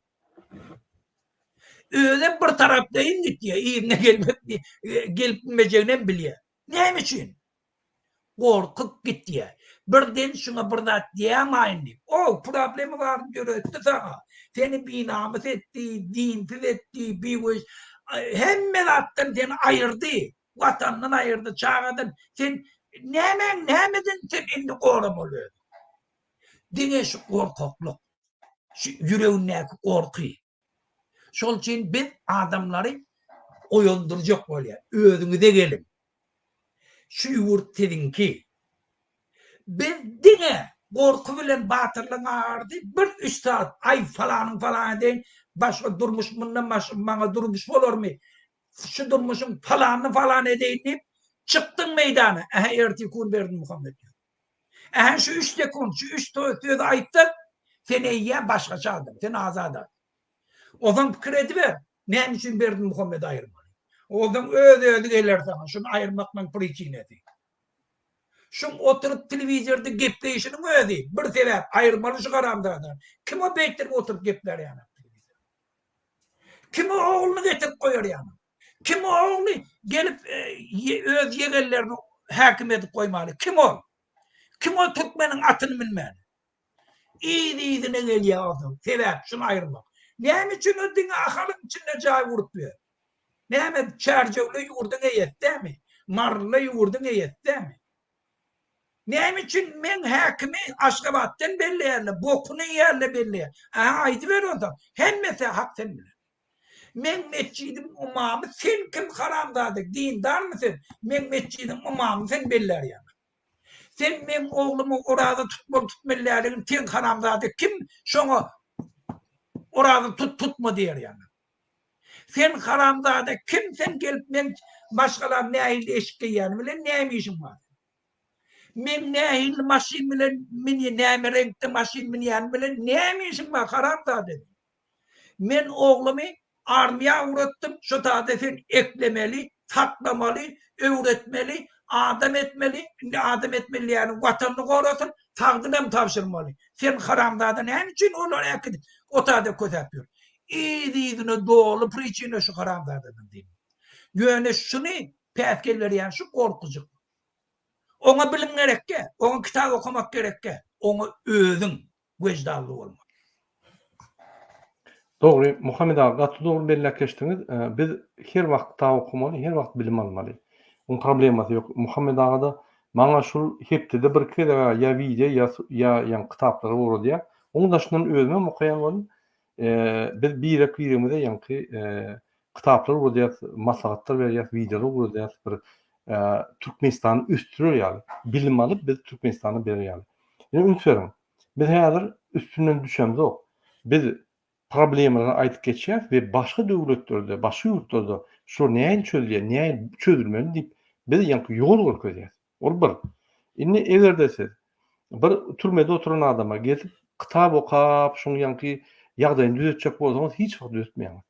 Özem bir taraplaýyn gitýär, yzyna gelmek gelip bilmejeginem bilýär. Näme üçin? Gorkup gitýär. Birden şuňa bir zat diýämaýyn diýip. O, problema baryny döretdi saňa. Seni binamys etdi, dinsiz etdi, biweç hemme zatdan seni aýyrdy. Watandan aýyrdy, çagadan. Sen nämäň nämeden sen indi goramaly özüňi? Diňe şu gorkaklyk. Şu ýüregindäki gorky. Şol üçin biz adamlary oýandyrjak bolýar. Özüňize geliň. Şu ýurt siziňki. Biz diňe gorky bilen batyrlygyň arasy bir üç saat aý falanyň falany edeýin, başga durmuş mundan başga maňa durmuş bolarmy? Şu durmuşyň falanyny falan edeýin diýip çykdyň meýdana. Ähä ertir kun Berdimuhamet ýok. Ähä şu üç sekunt, şu üç sözi aýtsaň, sen eýýäm başgaça adam, sen azat adam. Ozan pikir ediber, näme üçin Berdimuhamedi aýyrmaly? Onsoň öz-özi geler saňa, şuny aýyrmak meň priçinasy. Şuň oturyp telewizorda gepleýşiniň özi bir sebäp, aýyrmaly şu haramzadany. Kim o beýtdirip oturyp geplär ýanak telewizorda? Kim o ogluny getirip goýar ýanak? Kim o ogly gelip öz ýegenlerini häkim edip goýmaly? Kim ol? Kim ol türkmeniň atyny münmäli? Yz-yzyna gelýär onsoň. Sebäp şuny aýyrmak. Näme üçin o diňe Ahalyň içinde jaý gurup ýör? Näme Çärjewle ýurduň eýesi dämi? Maryly ýurduň eýesi dämi? Näme üçin meň häkimi Aşgabatdan belleýärler, bokuny iýýärler belleýär. Aha aýdyber onsoň. Hemmesi hak sen bilen. Meň metjidimiň ymamy sen kim haramzada dindarmy sen? Meň metjidiň ymamyny sen bellär ýaly. Sen meň oglumy oraza tutmaly tutmaly däligini sen haramzada kim şoňa oraza tut tutma diýer ýaly. Sen haramzada kim sen gelip meň maşgalam nähili eşik geýýäni bilen näme işiň bar? Meň nähili maşyn bilen mini näme reňkde maşyn münýänim bilen näme işiň bar haramzada? Men oglumy armiýa ugratdym, şo taýda sen eklemeli, saklamaly, öwretmeli, adam etmeli, indi adam etmeli diýýäniň watanyny gorasyn, sagdynam tabşyrmaly. Sen haramzada näme üçin olary äkidip o taýda kösäp ýör? Yz-yzyna doly priçina şu haramzadadan diýdim. Ýöne şuny päsgel berýän şu gorkujyk. Oňa bilim gerekge, oňa kitap okamak gerekge, oňa özüň weždanly bolmaly. Dogry, Muhammet aga gaty dogry belläp geçdiňiz. Biz her wagt kitap okamaly, her wagt bilim almaly. Oň problemasy ýok. Muhammet agada maňa şul hepdede bir iki gezek ýa wideo ýa ýa ýaňky kitaplary ugradýar. Oň daşyndan özümem okaýan bolun. Biz birek birimize ýaňky kitaplar ugradýas, maslahatlar berýäs, wideolar ugradýas bir Türkmenistany ösdürer ýaly, bilim alyp biz Türkmenistana berer ýaly. Indi üns beriň. Biz häzir üstünden düşemzok. Biz problemalary aýdyp geçýäs we başga döwletlerde, başga ýurtlarda şular nähili çözülýär, nähili çözülmeli diýip biz ýaňky ýol görkezýäs. Ol bir. Indi eger-de siz bir türmede oturan adama gezip kitap okap şuň ýaňky ýagdaýyny düzetjek bolsaňyz hiç wagt düzetmeýäňiz.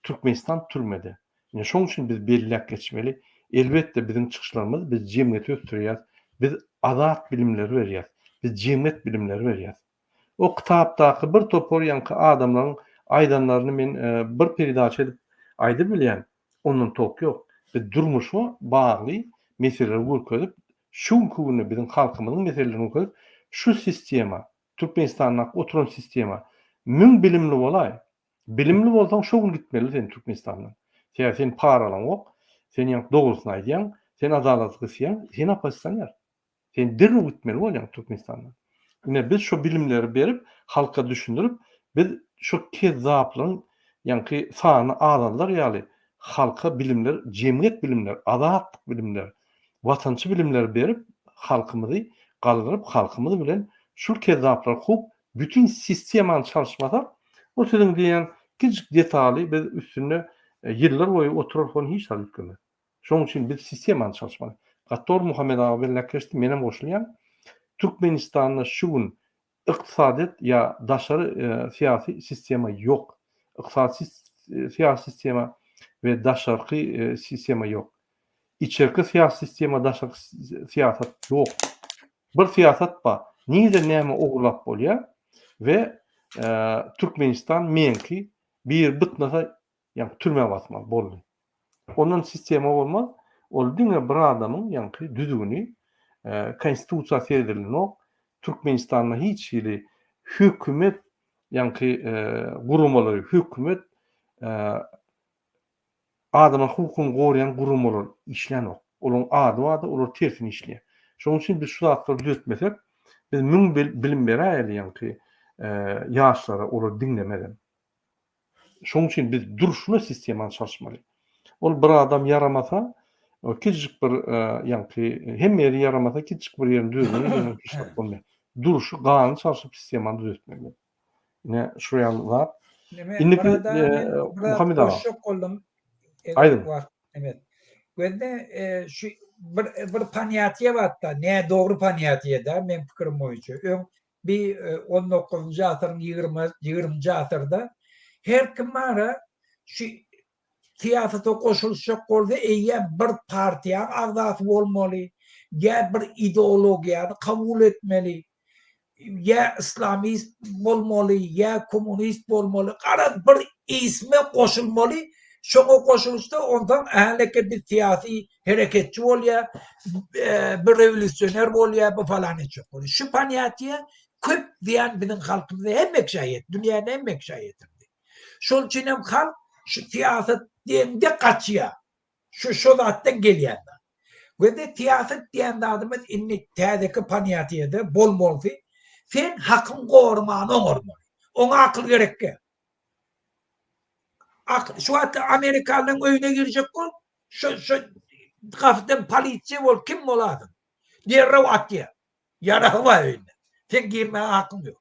Türkmenistan türmede. Ine şoň üçin biz belläp geçmeli. Elbetde biziň çykyşlarymyz biz jemgyýeti ösdürýäs, biz azat bilimleri berýäs, biz jemgyýet bilimleri berýäs. O kitapdaky bir topar ýaňky adamlaryň aýdanlaryny men bir peredaça edip aýdyp bilýän, ondan tok ýok. Biz durmuşa bagly meseleleri görkezip, şu günki günde biziň halkymyzyň meselelerini görkezip, şu sistema, Türkmenistandaky oturan sistema müň bilimli bolaý, Bilimli bolsaň şo gün gitmeli sen Türkmenistandan. Sebäbi sen paralaňok, sen ýaňky dogrusyny aýdýaň, sen adalaty gysýaň, sen oppozisioner. Sen derrew gitmeli bolýaň Türkmenistandan. Ine biz şo bilimleri berip, halka düşündirip, biz şo kezzaplaryň ýaňky sanyny azaldar ýaly halka bilimler, jemgyýet bilimler, azatlyk bilimler, watançy bilimleri berip, halkymyzy galdyryp, halkymyz bilen şul kezzaplary kowup, Bütin sistemany çalyşmasak, bu siziň diýýän kiçijik detaly biz üstünde ýyllar boýy oturarys ony hiç zat üýtgemez. Şonuň üçin biz sistemany çalyşmaly. Gaty dogry Muhammet aga belläp geçdi, menem goşulýan. Türkmenistanda şu gün ykdysadyýet ýa daşary syýasy sistema ýok. Ykdysady syýasy sistema we daşarky sistema ýok. Içerki syýasy sistema daşarky syýasat ýok. Bir syýasat bar. Nireden näme ogurlap bolýar we Türkmenistan meňki biri bytnasa ýaňky türmä basmaly boldy. Ondan sistema bolmaz. Ol diňe bir adamyň ýaňky düzgüni konstitusiýa seredilenok. Türkmenistanda hiç hili hökümet ýaňky guramalary hökümet Adamyň hukugyny goraýan guramalar işlänok. Olaryň ady bardy, olar tersine işleýär. Şonuň üçin biz şu zatlary düzetmesek, biz müň bilim beräýeli ýaňky ýaşlara, olar diňlemezem. Şonuň üçin biz durşuna sistemany çalyşmaly. Ol bir adam ýaramasa, kiçijik bir ýaňky hemme ýeri ýaramasa, kiçijik bir ýerini düzetmeli, ýöne hiç zat bolmaýar. Durşy gany çalşyp sistemany düzetmeli. Ine şu ýaly zat. Neme, Indiki Murad aga, e, men biraz Muhammet aga. goşjak boldum. Eger Aýdyň. wagt evet. Gözde e, şu bir bir ponýatiýe bar-da, nädogry ponýatiýe-de meň pikirim boýunça. Öň bir e, 19-njy asyryň 20 20-nji asyrda her kim bara şu. Syýasata goşulyşjak bolsa eýýäm bir partiýaň agzasy bolmaly, ýa bir ideologiýany kabul etmeli, ýa islamist bolmaly, ýa kommunist bolmaly, garaz bir isme goşulmaly, şoňa goşulyşsa onsoň häleke bir syýasy hereketçi bolýar, bir rewolýusioner bolýar, bu falan etjek bolýar. Şu ponýatiýe köp zyýan biziň halkymyza hemme kişä ýetdi, dünýäde hemme kişä ýetirdi. Şol üçin hem halk şu syýasat diýende gaçýar. Şu şo zatdan gelýän zat. We de syýasat diýen zadymyz indi täzeki ponýatiýede bolmalysy, sen hakyň gorumany oňarmaly. Oňa akyl gerekge. Ak, şu wagt amerikanlaryň öýüne girjek bol, şu şu gapydan polisiýa bol, kim bolasyň? Derrew atýar. Ýaragy bar öýünde. Seň girmäge hakyň ýok.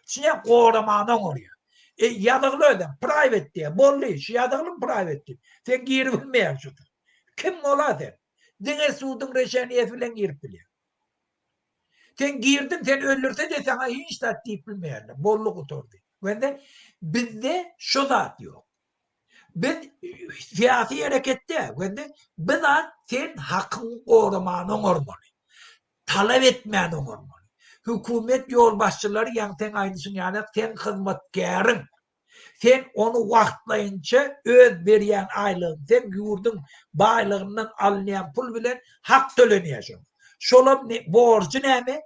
Düşünýäň, goramana oňarýar. E, ýazygly özem, private diýýär. Boldy, şu ýazyglymy private diýip. Sen giribilmeýäň şu. Kim bola sen? Diňe suduň reşeniýesi bilen girip bilýäň. Sen girdiň, sen öldürse-de saňa hiç zat diýip bilmeýärler. Boldy, gutardy. Wende bizde şu zat ýok. Biz syýasy hereketde, wende bu zat sen hakyňy goramany oňarmaly. Talap etmäni oňarmaly. Hökümet ýolbaşçylary ýaňy seň aýdyşyň ýaly seň hyzmatkäriň. Sen ony wagtlaýynça öz berýän aýlygyň, seň ýurduň baýlygyndan alynýan pul bilen hak tölenýär şoňa. Şolam borjy näme?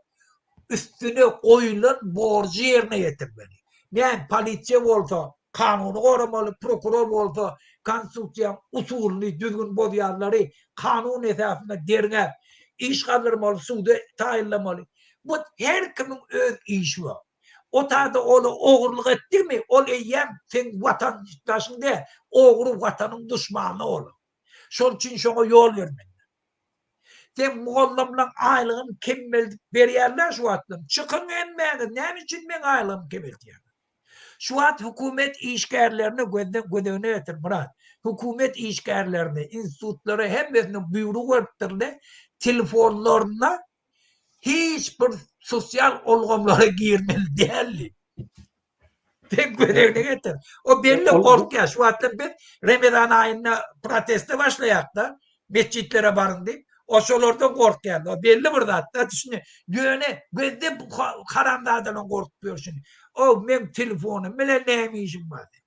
Üstüne goýulan borjy ýerine ýetirmeli. Näme polisiýa bolsa kanuny goramaly, prokuror bolsa konstitusiýaň usulyny, düzgün bozýanlary kanun esasynda derňäp, iş galdyrmaly, suda taýynlamaly. Bu her kimiň öz işi bar. O taýda ol ogurlyk etdimi, ol eýýäm seň watandaşyň däl, ogry watanyň duşmany ol. Şol üçin şoňa ýol bermeli. Seň mugallymlaň aýlygyny kemeldip berýärler şu wagtlar. Çykyň hemmäňiz, näme üçin meň aýlygymy kemeltýäňiz? Şu wagt hökümet işgärlerini gözden gözegine getir Myrat. Hökümet işgärlerini, institutlara hemmesine buýruk beripdirler, telefonlaryna hiç bir sosial ulgamlara girmeli däl diýip. Sen gözegine getir. O belli gorkýar. Şu wagtlar biz Remezan aýynda proteste başlaýakda, metjitlere baryň diýip. O şolardan gorkýar. O belli bir zat-da, düşünýär. Ýöne gözde bu haramzadadan gorkup ýörşüni. O meň telefonym bilen näme işim bar diýip.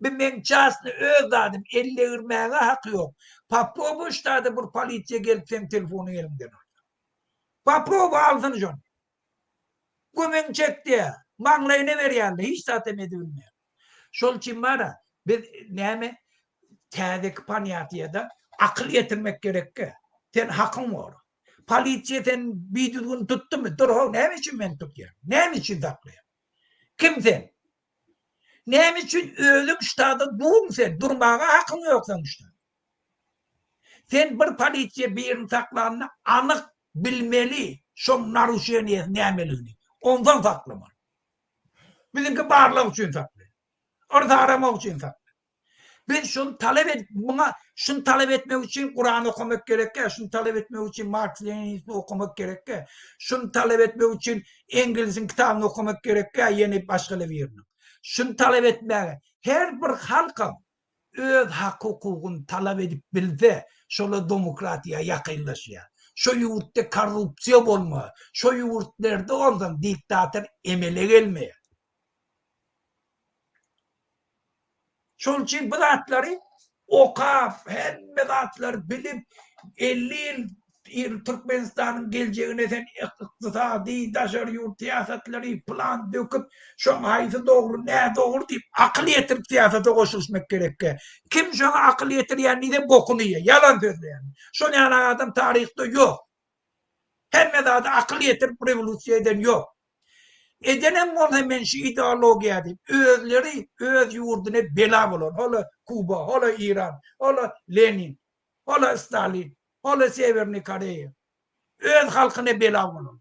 Bu meň çasny öz zadym, el degirmäge haky ýok. Poprobuý ştada bir polisiýa gelip seň telefonyňy eliňden alsa. Poprobuý alsyn şony. Gömegiňi çek diýýär. Maňlaýyna berýärler, hiç zat hem edibilmeýär. Şol üçin bar-a, biz näme täzeki ponýatiýada akyl ýetirmek gerekge. Sen hakyň gora. Polisiýa seni bidüzgün tutdumy? Dur-how, näme üçin meni tutýaň? Näme üçin saklaýaň? Kim sen? Näme üçin özüň ştada duruň sen? Durmaga hakyň ýok seň ştada. Sen bir polisiýa birini saklanda anyk bilmeli şoň naruşeniýesi nämeligini. Onsoň saklamaly. Biziňki barlag üçin saklaýar. Yrs aramak üçin saklaýar. Biz şuny talap edip, muňa şuny talap etmek üçin Kuran okamak gerekkä, şuny talap etmek üçin Marks Leninizmi okamak gerekkä, şuny talap etmek üçin Engelsiň kitabyny okamak gerekkä, ýene başga biriniň. Şuny talap etmäge her bir halkam öz hak-hukugyny talap edip bilse, şola demokratiýa ýakynlaşýar. Şo ýurtda korrupsiýa bolmaýar. Şo ýurtlarda onsoň diktator emele gelmeýär. Şonuň üçin bu zatlary okap, hemme zatlary bilip, 50 ýyl ir Türkmenistanyň geljegine sen ykdysady, daşary ýurt syýasatlary plan döküp, şoň haýsy dogry, nädogry diýip akyl ýetirip syýasata goşulyşmak gerekkä. Kim şoňa akyl ýetirýän diýse bokuny iýýär, ýalan sözleýän. Şon ýaly adam taryhda ýok. Hemme zada akyl ýetirip rewolýusiýa eden ýok. Edenem bolsa men şu ideologiýa diýip özleri öz ýurduna bela bolan, hol-a Kuba, hol-a Iran, hol-a Lenin, hol-a Stalin, hol-a Sewernyý Koreýa. Öz halkyna bela bolan.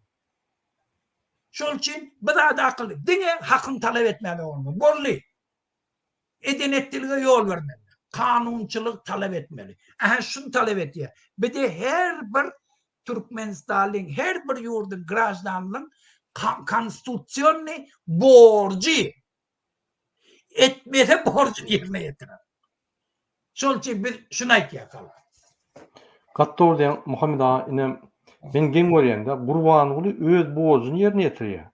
Şol üçin bu zada akyl, diňe hakyň talap etmäne bolmaly. Boldy. Eden etdilige ýol bermeli. Kanunçylyk talap etmeli. Ähä şuny talap etýär. Bir-de her bir Türkmenistanlyň, her bir ýurduň graždanynyň konstitusionnyý borjy. Etmese borjuny ýerine ýetirer. Şol üçin biz şuny aýtýas halka. Gaty dogry diýýäň Muhammet aga ine men geň görýän-de Gurbanguly öz borjuny ýerine ýetirýär.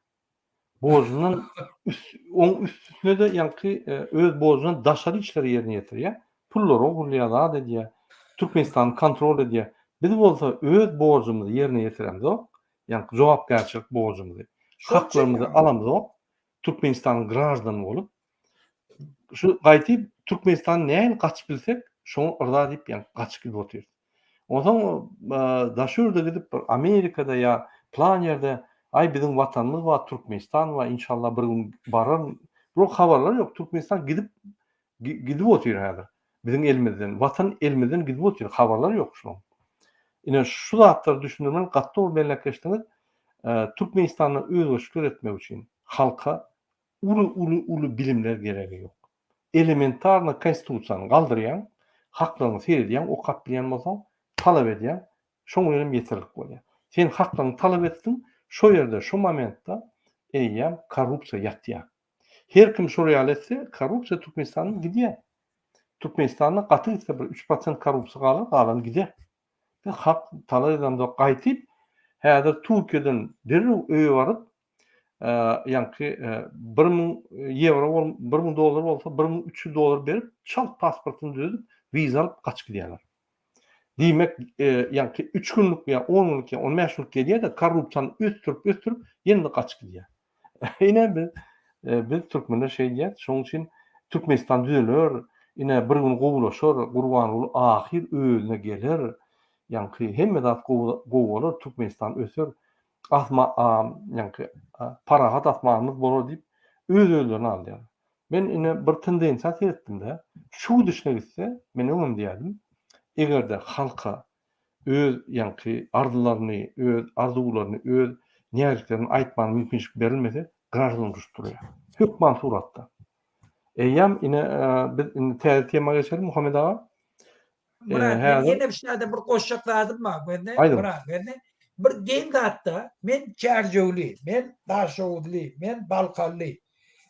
Borjundan üst oň üstüne-de ýaňky öz borjundan daşary işleri ýerine ýetirýär. Pullary ogurlaýar, zat edýär. Türkmenistany kontrol edýär. Biz bolsa öz borjumyzy ýerine ýetiremzok. Ýaňky jogapkärçilik borjumyzy. Haklarymyzy alamzok. Türkmenistanyň graždany bolup şu gaýtyp Türkmenistan nähili gaçyp bilsek şoňa yrza diýip ýaňky gaçyp gidip otyrys. Onsoň daşy ýurda gidip bir Amerikada ýa plan ýerde aý biziň watanymyz bar Türkmenistan bar inşallah bir gün bararyn. Bular habarlar ýok Türkmenistan gidip gidip otyr häzir biziň elimizden watan elimizden gidip otyr habarlar ýok şunuň. Ine şu zatlary düşündirmeli gaty dogry belläp geçdiňiz. Türkmenistanda özgerişikler etmek üçin halka uly uly uly bilimler geregi ýok. Elementarno konstitusiýany galdyrýaň, haklaryňy seredýäň, okap bilýän bolsaň, talap edýäň, şoň bilenem ýeterlik bolýar. Sen haklaryňy talap etdiň, şo ýerde, şo momentde eýýäm korrupsiýa ýatýar. Her kim şol ýaly etse, korrupsiýa Türkmenistandan gidýär. Türkmenistanda gaty gitse bir 3% korrupsiýa galar, galany gider. Biz hak talap edemzok gaýtyp, häzir Türkiýeden derrew öýe baryp, ýaňky 1000 ýewro bol, 1000 dollar bolsa 1300 dollar berip, çalt pasportyny düzedip, wiza alyp gaçyp gidýärler. Diýmek, ýaňky 3 günlük ýa 10 günlük ýa 15 günlük gelýär-de, korrupsiýany ösdürip, ösdürip, ýene-de gaçyp gidýär. Ine biz biz türkmenler şeýdýäs. Şonuň üçin Türkmenistan düzeler, ine bir gün gowulaşar, Gurbanguly ahyr özüne geler. Ýaňky hemme zat gowy gowy bolar, Türkmenistan öser. Asma ýaňky parahat asmanymyz bolar diýip öz-özlerini aldaýarlar. Men ine bir tendensiýa seretdim-de, şu gidişine gitse, men öňem diýýärdim, eger-de halka öz ýaňky arzylaryny, öz arzuwlaryny, öz näziklerini aýtmaga mümkinçilik berilmese, graždan uruş turýar. Hökman suratda. Eýýäm ine biz indi täze tema geçelim Muhammet aga. Myrat, men ýene bir şäde bir goşjak zadym bar, gözle, Myrat, gözle. Bir geň zatda, men Çärjewli, men Daşoguzly, men Balkanly.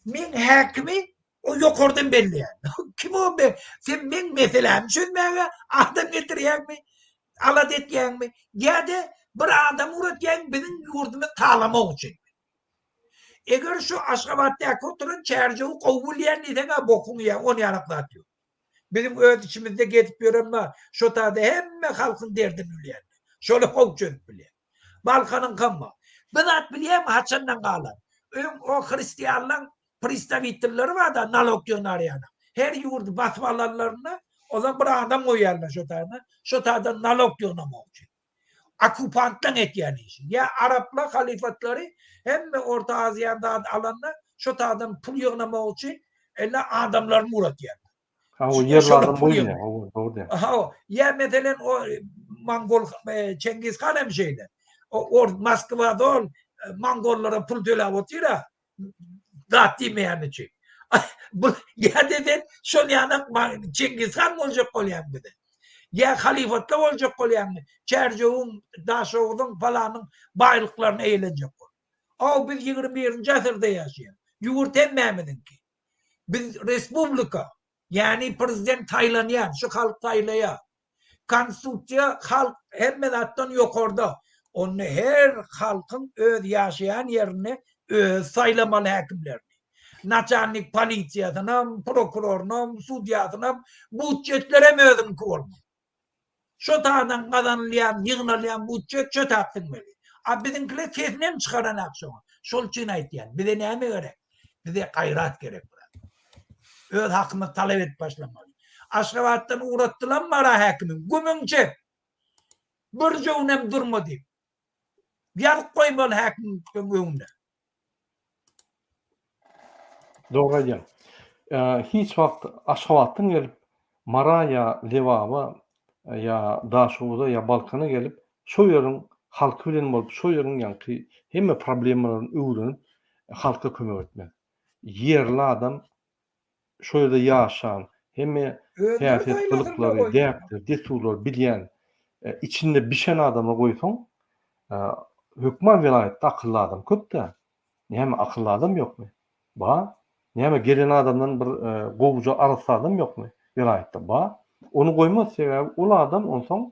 Men häkimi O ýokardan belleýär. Kim o be? Sen meň meselämi çözmäge adam getirýäňmi? Alada etýäňmi? Ýa-da bir adam ugratýaň biziň ýurdumyzy talamak üçin. Eger şu Aşgabatdaky oturan Çärjewi gowy bilýän diýseň-ä bokuňy iýýäň, on ýalak zat ýok. Biziň öz içimizde gezip ýören bar, şo taýda hemme halkyň derdini bilýän. Şoly gowy çözüp bilýän. Balkanyňkam bar. Bir zat bilýäňmi haçandan galan? Öň o hristianlaň Pristawitilleri bar-da nalog ýygnarýana. Her ýurdy basyp alanlarynda olar bir adam goýýarlar şo taýda, şo taýdan nalog ýygnamak üçin. Okupantlaň etýän işi. Ýa araplar halyfatlary hemme Orta Aziýany zady alanda şo taýdan pul ýygnamak üçin elle adamlaryny ugratýarlar. Hawa, ýerli adam goýulýar. Hawa, dogry diýýäň. Hawa, ýa meselen o mongol Çengiz han hem şeýle. O Moskwada ol mongollara pul töläp otyr-a. zat diýmeýän üçin. Bu ýa-da sen şol ýanak Çingiz han boljak bolýaň bize. Ýa halyfatly boljak bolýaňmy? Çärjewiň, Daşoguzyň, palanyň baýlyklaryny eýlenjek bol. Aw biz 21-nji asyrda ýaşaýas. Ýurt hemmämiziňki. Biz respublika, ýagny prezident saýlanýar, şu halk saýlaýar. Konstitusiýa halk hemme zatdan ýokarda. Onda her halkyň öz ýaşaýan ýerinde özi saýlamaly häkimlerini. Naçalnik polisiýasynam, prokurorynam, sudýasynam, budjetlerem özüniňki bolmaly. Şo taýdan gazanylýan, ýygnalýan budjet şo tap siňmeli. A biziňkiler sesinem çykaranak şoňa. Şol üçin aýtýan, bize näme gerek? Bize gaýrat gerek biraz. Öz hakymyzy talap edip başlamaly. Aşgabatdan ugratdylam Mara häkimiň. Gümüň çek. Bir jöwünem durma diýip. Ýazyp goýmaly häkimiň öňünde. Dogry aýdýaň. Hiç wagt Aşgabatdan gelip Mara ýa Lebaba ýa Daşoguza ýa Balkana gelip şo ýeriň halky bilen bolup şo ýeriň ýaňky hemme problemalaryny öwrenip halka kömek etmez. Ýerli adam şo ýerde ýaşan, hemme häsiýet gylyklary, däpleri, dessurlary bilýän, içinde bişen adamlar goýsaň, hökman welaýatda akylly adam köp-dä. Näme akylly adam ýokmy? Bar. Näme gelen adamdan bir gowuja arassa adam ýokmy welaýatda? Bar. Ony goýmaz sebäbi ol adam onsoň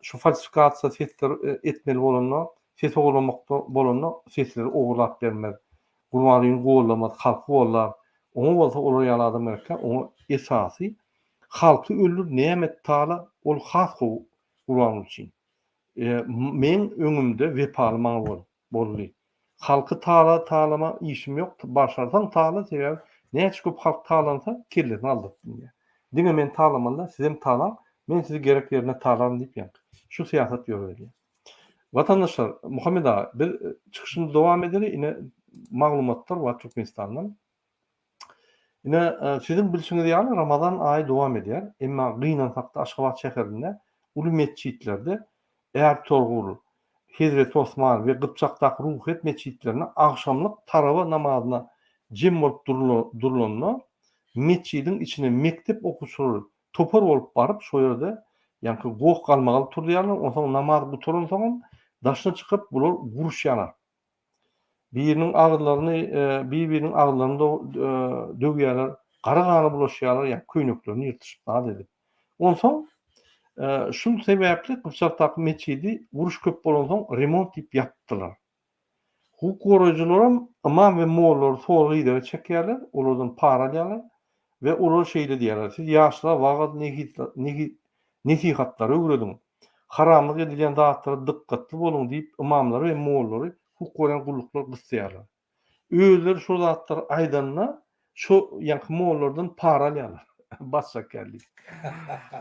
şu falsifikasiýa sesler etmeli bolanda, ses ogurlamakda bolanda sesleri ogurlap bermez. Gurbangulyny gollamaz, halky gollar. Oňa bolsa olar ýaly adam gerekkä, oňa esasy halky öldür näme et tala ol has gowy Gurbanguly üçin. Meň öňümde wepaly maňa bol. Boldy. Halky tala talama işim ýok başarsaň tala sebäbi näçe köp halk talansa kellesini aldyryp bilýär. Diňe men talamaly däl sizem talaň men sizi gerek ýerinde talaryn diýip ýaňky şu syýasat ýöredilýär. Watandaşlar Muhammet aga biz çykyşymyzy dowam edeli ine maglumatlar bar Türkmenistandan. Ine siziň bilşiňiz ýaly Ramazan aýy dowam edýär. Emma gynansakda Aşgabat şäherinde uly metjitlerde Ärtogrul, Hezreti Osman we Gypjakdaky Ruhyýet metjitlerinde agşamlyk tarawa namazyna jem bolup durlanda, metjidiň içine mekdep okuwçylary topar bolup baryp, şo ýerde ýaňky goh-galmagal turuzýarlar, onsoň namaz gutaransoňam daşyna çykyp bular uruşýarlar. Biriniň agyzlaryny, bir-biriniň agyzlaryny döwýärler, gara gana bulaşýarlar, ýa köýneklerini ýyrtyşyp zat edip. Onsoň şul sebäpli Gypjakdaky metjidi uruş köp bolansoň remont diýip ýapdylar. Hukuk goraýjylaram ymam we mollalary sorag-idege çekýärler, olardan para alýarlar we olara şeýle diýýärler, siz ýaşlara wagyz nesihatlary öwrediň, Haramlyk edilýän zatlara dykgatly boluň diýip, ymamlary we mollary hukuk goraýan gulluklar gyssaýarlar. Özleri şol zatlary aýdanda, şo ýaňky mollardan para alýarlar. Basjak ýaly diýip.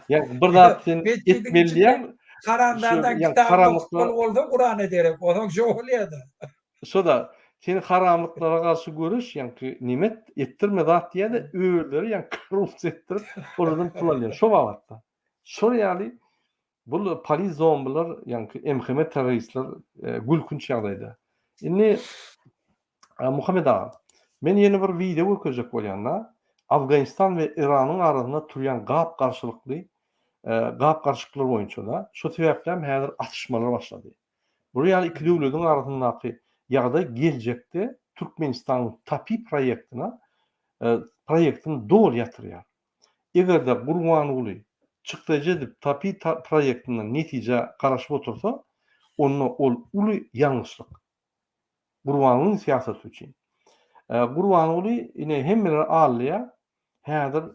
Ýagny bir zat sen etmeli diýýäň, Haramzadaň kitabyny okutmaly bolsa Kurana derek, onsoň şo bolýar-da. Şo-da, sen haramlyklara garşy göreş, ýaňky nemet etdirme zat diýýär-de, özleri ýaňky korrupsiýa etdirip, olardan pul alýar. Şo babatda. Şol ýaly bul polis zombiler ýaňky MHM terroristler gülkünç ýagdaýda. Indi Muhammet aga, men ýene bir wideo görkezjek bolýan-da. Afganistan we Iranyň arasynda turýan gap-garşylykly gap-garşyklar boýunça-da, şo sebäpli hem häzir atyşmalar başlady. Bular ýaly iki döwlediň arasyndaky ýagdaý geljekde Türkmenistanyň TAPI proýektine proýektini doly ýatyrýar. Eger-de Gurbanguly çykdajy edip TAPI proýektinden netijä garaşyp otursa, onda ol uly ýalňyşlyk. Gurbangulyň syýasaty üçin. Gurbanguly ine hemmeleri aldaýar. Häzir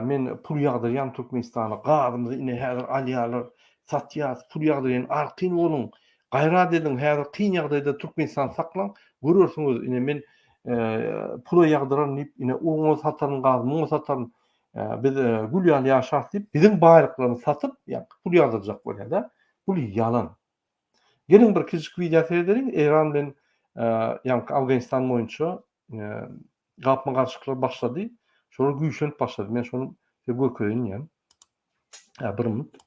men pul ýagdyrýan Türkmenistana, gazymyzy ine häzir alýarlar, satýas, pul ýagdyrýan, arkaýyn boluň, gaýrat ediň, häzir kyn ýagdaýda Türkmenistany saklaň, görersiňiz, ine men pula ýagdyraryn diýip, ine oňa sataryn gaz, muňa sataryn, biz gül ýaly ýaşarys diýip, biziň baýlyklarymyzy satyp, ýa pul ýagdyrjak bolýar-da. Bul ýalan. Geliň bir kiçijik wideo seredeliň, Eýran bilen ýaňky Afganistan boýunça gapma-garşylyklar başlady. Şolar güýçlenip başlady. Men şony size görkezeýin diýýän. Bir minut.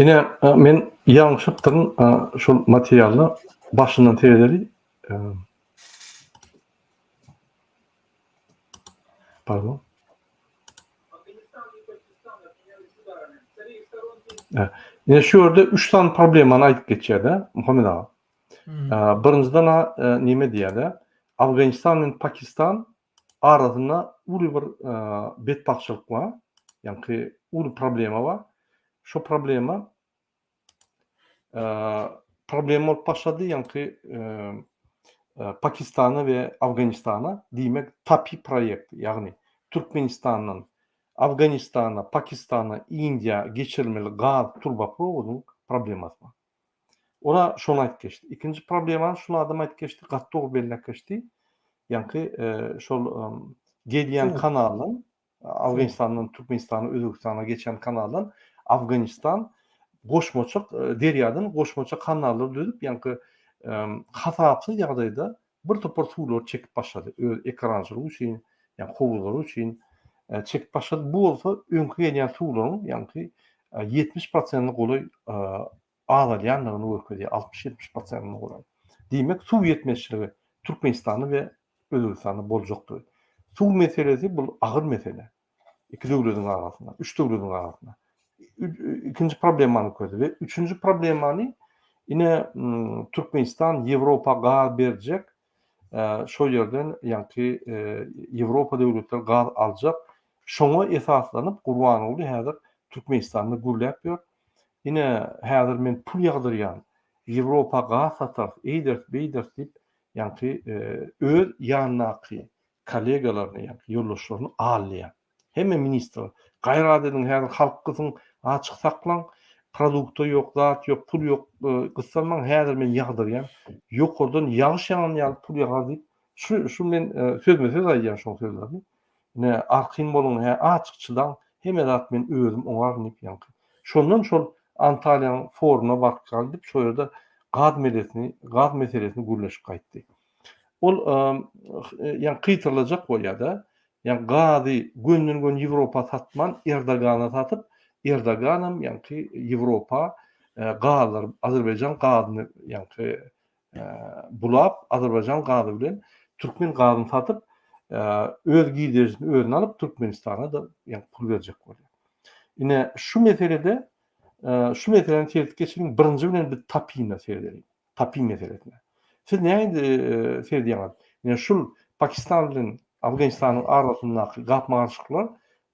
Ine, men ýalňyşypdyryn, şol materialda başyndan seredeli. Pardon. Ine şu ýerde 3 sany problemany aýdyp geçýär-de, Muhammet aga. Birinjiden neme diýýär-de, Afganistan bilen Pakistan arasynda uly bir betbagtçylyk bar, ýaňky uly problema bar. Şo problema problema bolup başlady, ýaňky Pakistana we Afganistana, diýmek TAPI proýekti, ýagny Türkmenistandan Afganistana, Pakistana, Indiýa geçirilmeli gaz turbaprowodyň problemasy bar. Ola şony aýdyp geçdi. Ikinji problemany şul adam aýdyp geçdi, gaty dogry belläp geçdi. Ýaňky şol gelýän kanaldan Afganistandan Türkmenistana, Özbegistana geçýän kanaldan Afganistan goşmaça derýadan goşmaça kanallar düzüp, ýaňky hasapsyz ýagdaýda bir topar suwlary çekip başlady. Öz ekerançylygy üçin, ýa howuzlary üçin çekip başlady. Bu bolsa öňki gelýän suwlaryň ýaňky 70 prosentine golaý azalýandygyny görkezýär, 60-70 prosentine golaý. Diýmek, suw ýetmezçiligi Türkmenistanda we Özbegistanda boljakdygy. Suw meselesi bul agyr mesele. Iki döwlediň arasynda, üç döwlediň arasynda. Ikinji problemany görkezdi we üçünji problemany ine Türkmenistan Ýewropa gaz berjek, şol ýerden ýaňky Ýewropa döwletleri gaz aljak. Şoňa esaslanyp Gurbanguly häzir Türkmenistanda gürläp ýör. Ine häzir men pul ýagdyrýan, Ýewropa gaz satarys, eýderis, beýderis diýip, ýaňky öz ýanyndaky kollegalaryny, ýaňky ýoldaşlaryny aldaýar. Hemme ministrler, gaýrat ediň häzir halk gysyň, açyk saklaň, produkta ýok, zat ýok, pul ýok, gyssanmaň, häzir men ýagdyrýan, ýokardan ýagyş ýagan ýaly pul ýagar diýip, şu şu men sözme-söz aýdýan şoň sözlerini. Ine, arkaýyn boluň, hä, açyk çydaň, hemme zat men özüm oňaryn diýip ýaňky. Şondan şol Antalýanyň forumyna baryp gaýdyp, şo ýerde gaz melesini, gaz meselesini gürleşip gaýtdy. Ol ýaňky kyýtyrlajak bolýar-da, ýaňky gazy gönden-göni Ýewropa satman, Erdogana satyp, Erdoganam ýaňky Ýewropa gazlary, Azerbaýjan gazyny ýaňky bulap, Azerbaýjan gazy bilen türkmen gazyny satyp, öz girdejisini özüne alyp, Türkmenistana-da ýaňky pul berjek bolýar. Ine, şu meselede, şu meseläni seredip geçeliň, birinji bilen biz TAPI-ne seredeliň. TAPI meselesine. Siz nähili seredýäňiz? Ine, şul Pakistan bilen Afganistanyň arasyndaky gapma-garşylyklar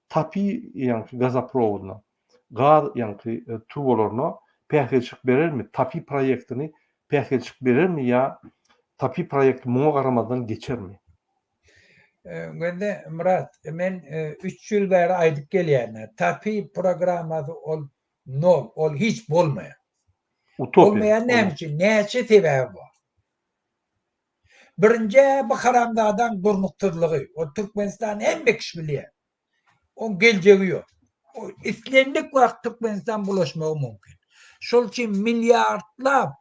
TAPI ýaňky gazoprowodyna, gaz ýaňky turbalaryna päsgelçilik berermi? TAPI proýektini päsgelçilik berermi ýa TAPI proýekti muňa garamazdan geçermi? Gözle Myrat, men üç ýyl bäri aýdyp gelýän, TAPI programmasy ol nol, ol hiç bolmaýar. Utopiýa. Bolmaýar näme üçin? Näçe sebäbi bar? Birinji bu haramzadaň durnuksyzlygy. O Türkmenistan hemme kişi bilýär. Oň geljegi ýok. O islendik wagt Türkmenistan bulaşmagy mümkin. Şol üçin milliardlap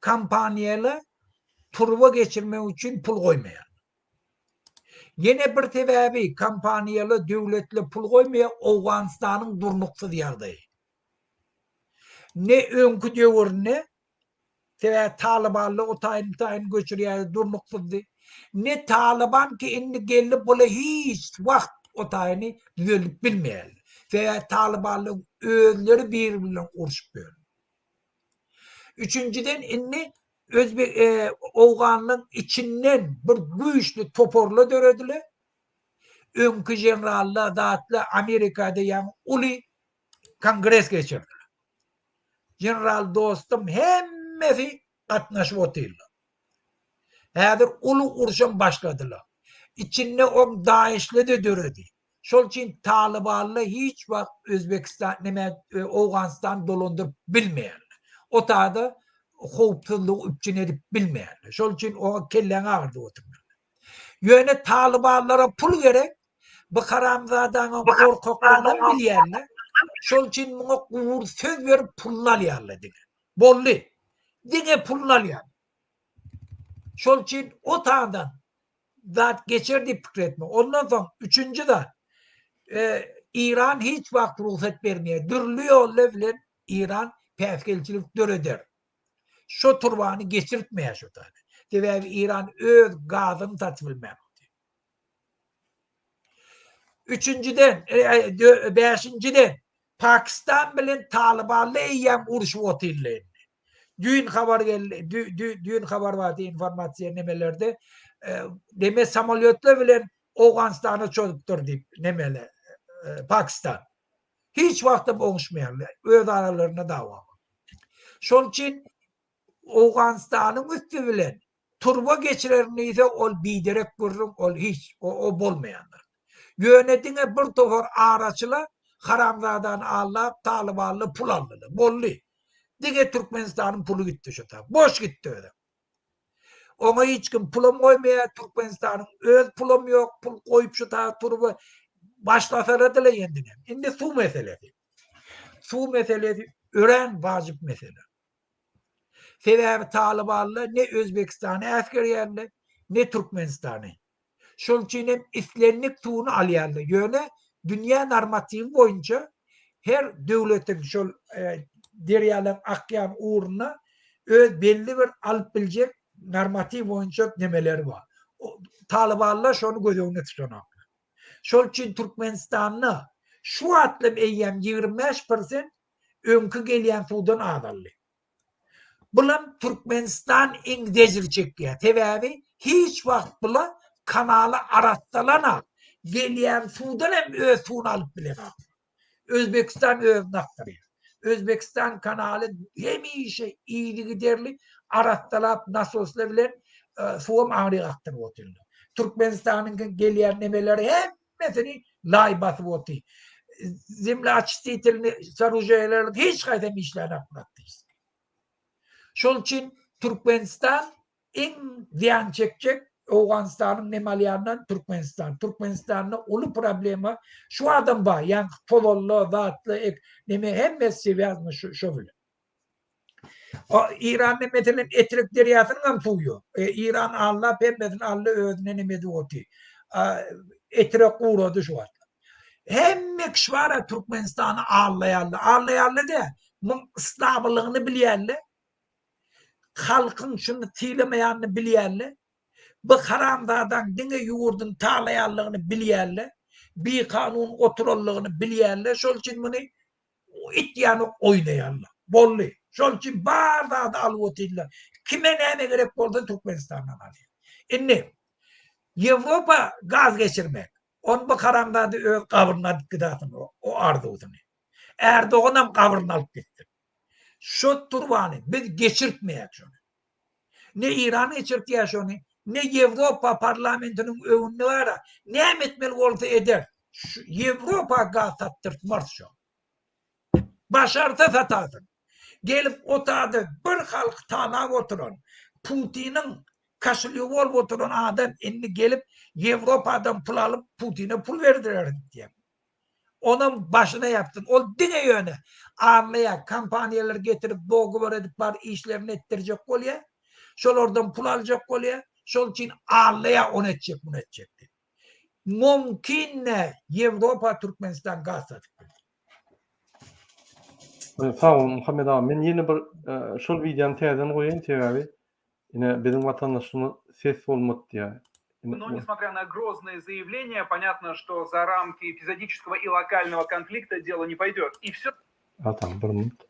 kompaniýalar turba geçirmek üçin pul goýmaýar. Ýene bir sebäbi kompaniýalar döwletler pul goýmaýar Owganystanyň durnuksyz ýagdaýy. Ne öňki döwürinde Sebäbi talybanlar o taýyn bu taýyn göçürýärdi, durnuksyzdy. Ne talyban ki indi geldi bula hiç wagt o taýyny düzeldip bilmeýärler. Sebäbi talybanlar özleri biri bilen urşup ýör. Üçünjiden indi Özbe e, Owganlyň içinden bir güýçli toparlar dörediler. Öňki generallar, zatlar Amerikada ýaňy uly kongres geçirdiler. General dostum hemmesi gatnaşyp otyrlar. Häzir uly urşam başladylar. Içinde oň Daeşli-de döredi. Şol üçin Talybanlar hiç wagt Özbekistan neme Owganystany dolandyryp bilmeýärler. O taýda howpsuzlygy üpjün edip bilmeýärler. Şol üçin oňa kelläňi agyrdyp oturmaly. Ýöne talybanlara pul gerek. Bu haramzadaňam gorkaklygynam bilýärler. Şol üçin muňa gury söz berip puluny alýarlar diňe. Boldy. Diňe puluny alýar. Şol üçin o taýdan zat geçer diýip pikir etme. Ondan soň üçünji zat. E, Iran hiç wagt rugsat bermeýär. Dürli ýollar bilen. Eýran päsgelçilik döreder. Şo turbany geçirtmeýär şo taýda. Sebäbi Eýran öz gazyny satyp bilmän otyr. Üçünjiden, e, e, bäşinjiden Pakistan bilen Talybanly eýýäm urşup otyrlar indi. Düýn habar geldi, düýn habar bardy informasiýa nemelerde. E, neme samolýotlar bilen Owganystana çozupdyr diýip nemele Pakistan. Hiç wagtam oňuşmaýarlar. Öz aralarynda dawa bar. Şonuň üçin Owganystanyň üsti bilen turba geçirerin diýse ol biderek gürrüň, ol hiç, o, o bolmaýan zat. Ýöne diňe bir topar araçylar haramzadany aldap, talybanly pul aldylar. Boldy. Diňe Türkmenistanyň puly gitdi şu tap. Boş gitdi özem. Oňa hiç kim pulam goýmaýar, Türkmenistanyň öz pulam ýok, pul goýup şu ta turba başlasaladylar ýendinem. Indi suw meselesi. Suw meselesi örän wajyp mesele. Sebäbi talybanlar ne Özbekistany äsgerýärler, ne Türkmenistany. Şonuň üçin hem islendik suwuny alýarlar. Ýöne dünýä normatiwi boýunça her döwletiň şol e, derýalaryň akýan ugrunda öz belli bir alyp biljek normatiw boýunça nemeleri bar. Talybanlar şony göz öňünde tutanoklar. Şol üçin Türkmenistanda şu wagtlam eýýäm 25% öňki gelýän suwdan azaldy. Bulam Türkmenistan iň zejir çekýär. Sebäbi hiç wagt bula kanaly arassalanak. Gelýän suwdan hem öz suwuny alyp bilenok. Özbekistan özüni akdyrýar. Özbekistan kanaly hemişe yzygiderli arassalap nasoslar bilen e, suwam aňryk akdyryp otyrlar. Türkmenistanyň gelýän nemeleri hemmesini laý basyp otyr. Zemleoçistitelny soorужeniýalar hiç haýsam işlänok praktiski. Şol üçin Türkmenistan iň zyýan çekjek Owganystanyň nem alýandan Türkmenistan. Türkmenistanda uly problema şu adam bar. Ýaňky tozanly, zatly, ek, neme hemmesi swýazny şu, şo bilen. Eýranda meselem Etrek derýasynyň hem suwy ýok. E, Eýran allap hemmesini aldy özüne neme edip otyr. Etrek gurady şu wagt. Hemme kişi bar Türkmenistany allaýarlar. Allaýarlar dä. Muň yslamylygyny bilýärler. Halkyň şuny sylamaýanyny bilýärler. Bu haramzadaň diňe ýurduny talaýanlygyny bilýärler. Bikanun oturanlygyny bilýärler. Şol üçin muny it ýaly oýnaýarlar. Boldy. Şol üçin bar zady alyp otyrlar. Kime näme gerek bolsa Türkmenistandan alýar. Indi Ýewropa gaz geçirmek. Ony bu haramzada öz gabryna alyp gidasin o arzuwyny. Erdoganam gabryna alyp gitsin. Şo turbany biz geçirtmeýäk şony. Ne Eýran geçirtýär şony, ne Ýewropa parlamentiniň öňünde bara näme etmeli bolsa eder. Şu Ýewropa gaz satdyrtmaz şo. Başarsa satasyn. Gelip otada bir halky talap oturan Putiniň koşelýogy bolup oturan adam indi gelip Ýewropadan pul alyp Putine pul berdirerin diýýär. Onam başyna ýapsyn. Ol diňe ýöne anlaýar, kompaniýalary getirip dogovor edip bar işlerini etdirjek bolýar. Şolardan pul aljak bolýar. Şol üçin anlaýar ony etjek, muny etjek diýip. Mümkin däl Ýewropa Türkmenistan gaz satyp biler. Sag bol Muhammet aga. Men ýene bir şol wideony täzeden goýaýyn sebäbi Ine biziň watandaşymyz ses bolmady diýýär. Но несмотря на грозные заявления, понятно, что за рамки эпизодического и локального конфликта дело не пойдет. И все... Atam bir minut.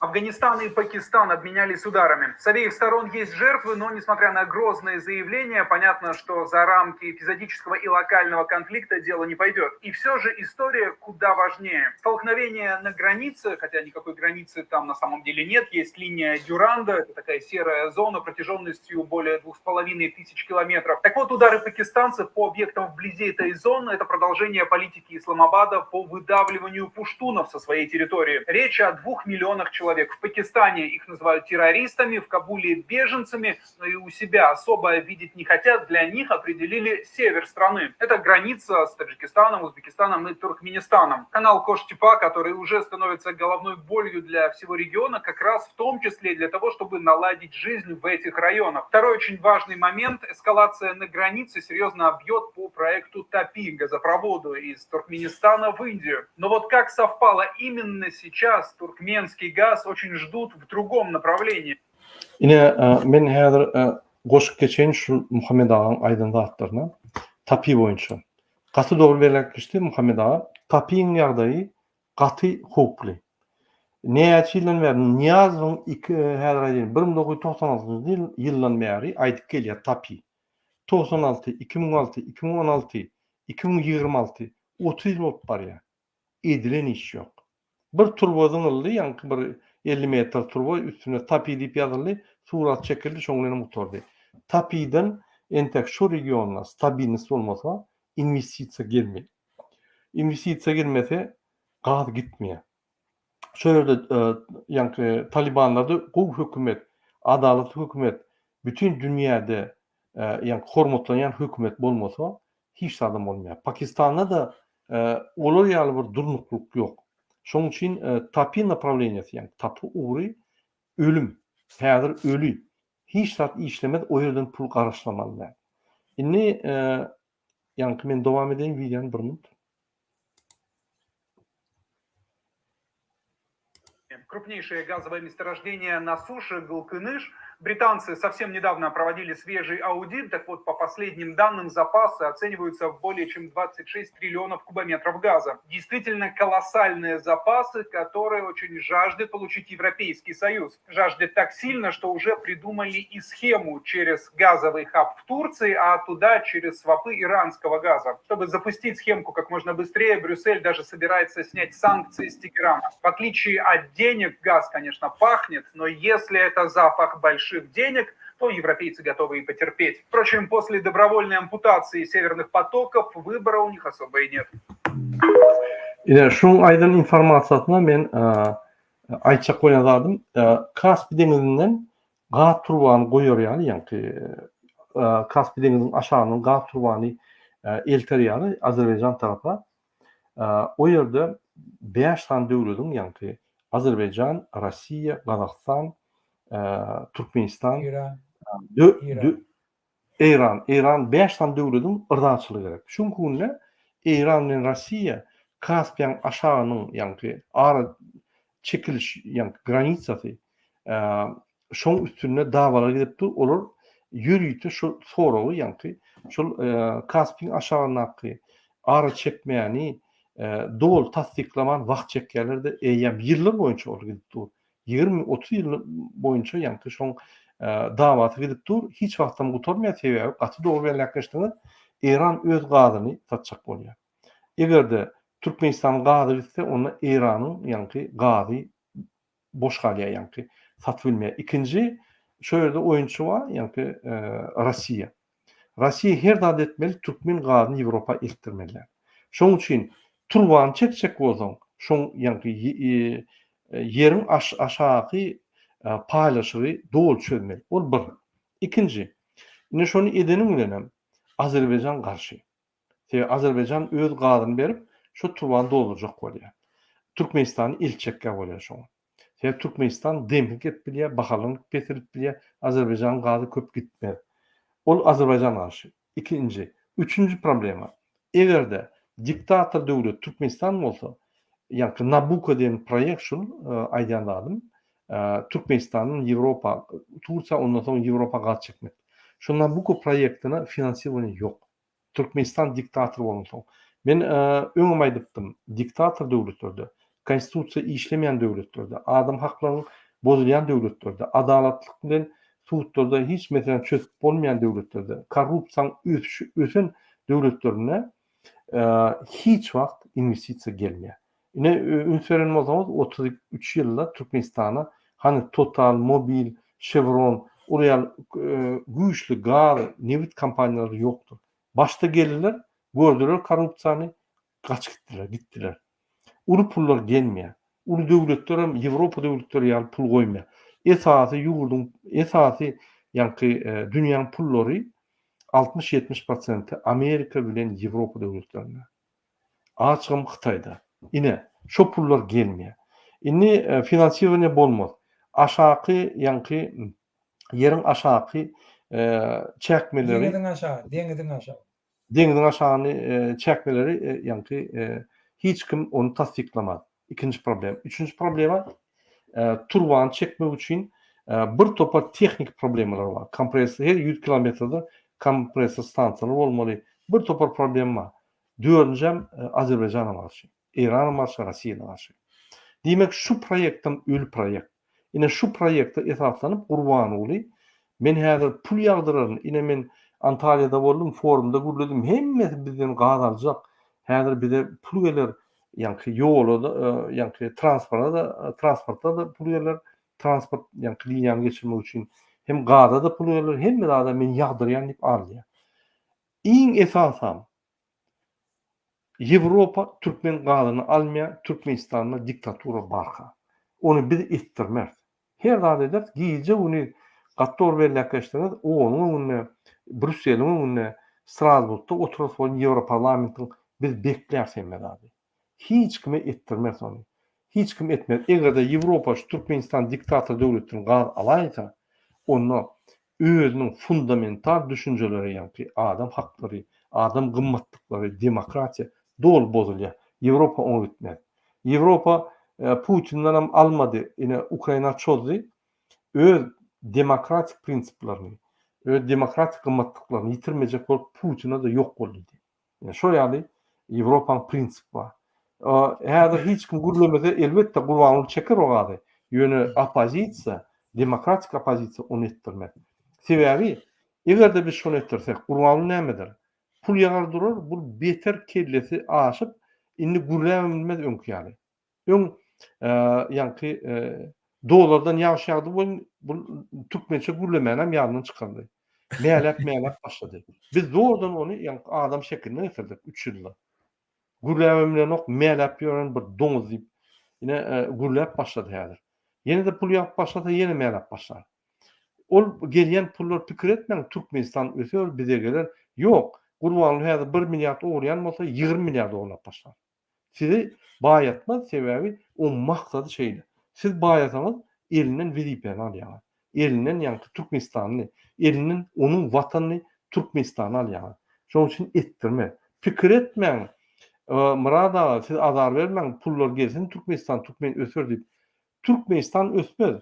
Афганистан и Пакистан обменялись ударами. С обеих сторон есть жертвы, но несмотря на грозные заявления, понятно, что за рамки эпизодического и локального конфликта дело не пойдет. И все же история куда важнее. Столкновение на границе, хотя никакой границы там на самом деле нет, есть линия Дюранда, это такая серая зона протяженностью более 2500 километров. Так вот, удары пакистанцев по объектам вблизи этой зоны – это продолжение политики Исламабада по выдавливанию пуштунов со своей территории. Речь о двух миллионах человек. человек. В Пакистане их называют террористами, в Кабуле беженцами, но и у себя особо обидеть не хотят. Для них определили север страны. Это граница с Таджикистаном, Узбекистаном и Туркменистаном. Канал Коштепа, который уже становится головной болью для всего региона, как раз в том числе для того, чтобы наладить жизнь в этих районах. Второй очень важный момент – эскалация на границе серьезно бьет по проекту ТАПИ, газопроводу из Туркменистана в Индию. Но вот как совпало именно сейчас, туркменский газ очень ждут в другом направлении. Ine, men häzir goşup geçeýin şu Muhammet agaň aýdan zatlaryna TAPI boýunça. Gaty dogry belläp geçdi Muhammet aga. TAPI-iň ýagdaýy gaty howply. Näçe ýyldan bäri Nyýazowyň iki häzir aýdaýyn 1996-njy ýyldan bäri aýdyp gelýär TAPI. 96, 2006, 2016, 2026, 30 ýyl bolup barýar. Edilen iş ýok. Bir turba zyňyldy, ýaňky bir 50 metr turba üstüne TAPI diýip ýazyldy, surat çekildi, şoň bilenem gutardy. TAPI-den entek şu regionda stabilnost bolmasa, inwestisiýa gelmeýär. Inwestisiýa gelmese, gaz gitmeýär. Şo ýerde ýaňky talibanlarda gowy hökümet, adalatly hökümet, bütin dünýäde ýaňky hormatlanýan hökümet bolmasa, hiç zadam bolmaýar. Pakistanda-da olar ýaly bir durnuklylyk ýok. Şonuň üçin TAPI naprawleniýesi, ýagny TAPI ugry ölüm. Häzir öli. Hiç zat işlemez, o ýerden pul garaşlamaly däl. Indi ýaňky men dowam edeýin wideony bir minut. Крупнейшее газовое месторождение на суше Галкыныш. Британцы совсем недавно проводили свежий аудит. Так вот, по последним данным, запасы оцениваются в более чем 26 триллионов кубометров газа. Действительно колоссальные запасы, которые очень жаждет получить Европейский Союз. Жаждет так сильно, что уже придумали и схему через газовый хаб в Турции, а туда через свопы иранского газа. Чтобы запустить схемку как можно быстрее, Брюссель даже собирается снять санкции с Тегерана. В отличие от денег, газ, конечно, пахнет, но если это запах больших денег, то европейцы готовы и потерпеть. Впрочем, после добровольной ампутации северных потоков выбора у них особо и нет. Ine, şuň aýdan informasiýasyna men aýtjak bolýan zadym, Kaspi deňizinden gaz turbany goýar ýaly, ýaňky Kaspi deňiziniň aşagyndan gaz turbany elter ýaly Azerbaýjan tarapa, o ýerde bäş sany döwlediň, ýaňky Azerbaýjan, Russiýa, Gazagystan, Türkmenistan, Eýran, Eýran bäş sany döwlediň yrzaçylygy gerek. Şu günki günde Eýran bilen Russiýa Kaspiýaň aşagynyň, ýaňky ara çekiliş, ýaňky granisasy, şoň üstünde dawalar gidip dur. Olar ýörite şu soragy, ýaňky şol Kaspiň aşagyndaky ara çekmäni doly tassyklaman wagt çekýärler-de, eýýäm ýyllar boýunça ol gidip dur. 20, 30 ýyl boýunça ýaňky şoň dawasy gidip dur, hiç wagtam gutarmaýar, sebäbi gaty dogry belläp geçdiňiz, Eýran öz gazyny satjak bolýar. Eger-de Türkmenistanyň gazy gitse, onda Eýranyň ýaňky gazy boş galýar, ýaňky satyp bilmeýär. Ikinji, şo ýerde oýunçy bar, ýaňky Rossiýa. Rossiýa her zat etmeli türkmen gazyny Ýewropa eltdirmeli. Şoň üçin turbany çekjek bolsaň, şoň ýaňky ýeriň aşaky paýlaşygy doly çözmeli. Ol bir. Ikinji, indi şony edeniň bilenem Azerbaýjan garşy. Sebäbi Azerbaýjan öz gazyny berip, şo turbany doldurjak bolýar. Türkmenistany eltjekkä bolýar şoňa. Sebäbi Türkmenistan demping edip bilýär, bahalaryny peseldip bilýär, Azerbaýjanyň gazy köp gitmez. Ol Azerbaýjan garşy. Ikinji. Üçünji problema. Eger-de diktator döwlet Türkmenistan bolsa, ýaňky Nabucco diýen proýekt şul aýdýan zadym, Türkmenistandan Ýewropa, Tursiýa ondan soň Ýewropa gaz çekmek. Şu Nabucco proýektine finansirowaniýe ýok. Türkmenistan diktator bolansoň. Men öňem aýdypdym, diktator döwletlerde, konstitusiýa işlemeýän döwletlerde, adam haklaryň bozulýan döwletlerde, adalatlyk bilen sudlarda hiç meseläni çözüp bolmaýan döwletlerde, korrupsiýaň ösüşi ösen döwletlerinde hiç wagt inwestisiýa gelmeýär. Ine, üns beren bolsaňyz, 33 ýylda Türkmenistana hany Total, Mobil, Şewron, ol ýaly güýçli gaz, nebit kompaniýalary ýokdur. Başda geldiler, gördüler korrupsiýany, gaçyp gitdiler, gitdiler. Uly pullar gelmeýär. Uly döwletlerem Ýewropa döwletleri ýaly pul goýmaýar. Esasy ýurduň esasy ýaňky dünýäň pullary 60-70 prosenti Amerika bilen Ýewropa döwletlerinde. Açygam Hytaýda. Ine, şo pullar gelmeýär. Indi finansirowaniýe bolmaz. Aşaky ýaňky ýeriň aşaky çäkmeleri Deňiziň aşagy, deňiziň aşagy. Deňziň aşagyny çäkmeleri ýaňky hiç kim ony tassyklamaz. Ikinji problem. Üçünji problema turbany çekmek üçin bir topar tehniki problemalar bar. Kompressor her 100 kilometrde kompressor stansiýalar bolmaly. Bir topar problem bar. Dördünjem Azerbaýjana garşy. Eýranam garşy, Rossiýa-da garşy. Diýmek şu proýektem öli proýekt. Ine şu proýekte esaslanyp Gurbanguly men häzir pul ýagdyraryn, ine men Antalýada boldum, forumda gürledim, hemmesi bizden gaz aljak, häzir bize pul geler, ýaňky ýola-da, ýaňky transpora-da, transporta-da pul geler, transport ýaňky liniýany geçirmek üçin hem gaza-da pul geler, hemme zada men ýagdyrýan diýip alýar. Iň esasam Ýewropa türkmen gazyny almaýar Türkmenistanda diktatura barka. Ony biz etdirmeris. Her zat ederis gije güniz gaty dogry belläp geçdiňiz OON-yň öňünde Brýusseliň öňünde Strasburgda oturarys welin Ýewroparlamentiň biz bekläris hemme zady. Hiç kime etdirmeris ony. Hiç kim etmez. Eger-de Ýewropa şu Türkmenistan diktator döwletden gaz alaýsa, onda özüniň fundamental düşünjeleri ýaňky adam haklary, adam gymmatlyklary, demokratiýa doly bozulýar. Ýewropa oňa gitmez. Ýewropa Putindenem almady, ine Ukraina çozdy, öz demokratik prinsiplerini, öz demokratik gymmatlyklaryny ýitirmejek bolup Putine-de ýok bol diýdi. Ine şol ýaly Ýewropaň prinsipi bar. Häzir hiç kim gürlemese elbetde Gurbanguly çeker o gazy. Ýöne oppozisiýa, demokratik oppozisiýa ony etdirmez. Sebäbi eger-de biz şony etdirsek Gurbanguly näme eder? Pul ýagar durar, bul beter kellesi aşyp indi gürläbem bilmez öňki ýaly. Öň ýaňky dollardan ýagyş ýagdy welin bu türkmençe gürlemänem ýadyndan çykardy. Mäläp-mäläp başlady. Biz zordan ony ýaňky adam şekiline getirdik üç ýylda. Gürläbem bilenok, mäläp ýören bir doňuz diýip, ine gürläp başlady häzir. Ýene-de pul ýagyp başlasa ýene mäläp başlar. Ol gelýän pullar pikir etmäň Türkmenistan öser, bize geler. Ýok, Gurbanguly häzir bir milliard ogurlaýan bolsa 20 milliard ogurlap başlar. Sizi baýatmaz sebäbi oň maksady şeýle. Siz baýasaňyz elinden wezipäni alýaňyz. Elinden ýaňky Türkmenistanyny, elinden onuň watanyny Türkmenistany alýaňyz. Şoň üçin etdirmez. Pikir etmäň Myrat aga siz azar bermäň pullar gelsin Türkmenistan türkmen öser diýip. Türkmenistan ösmez.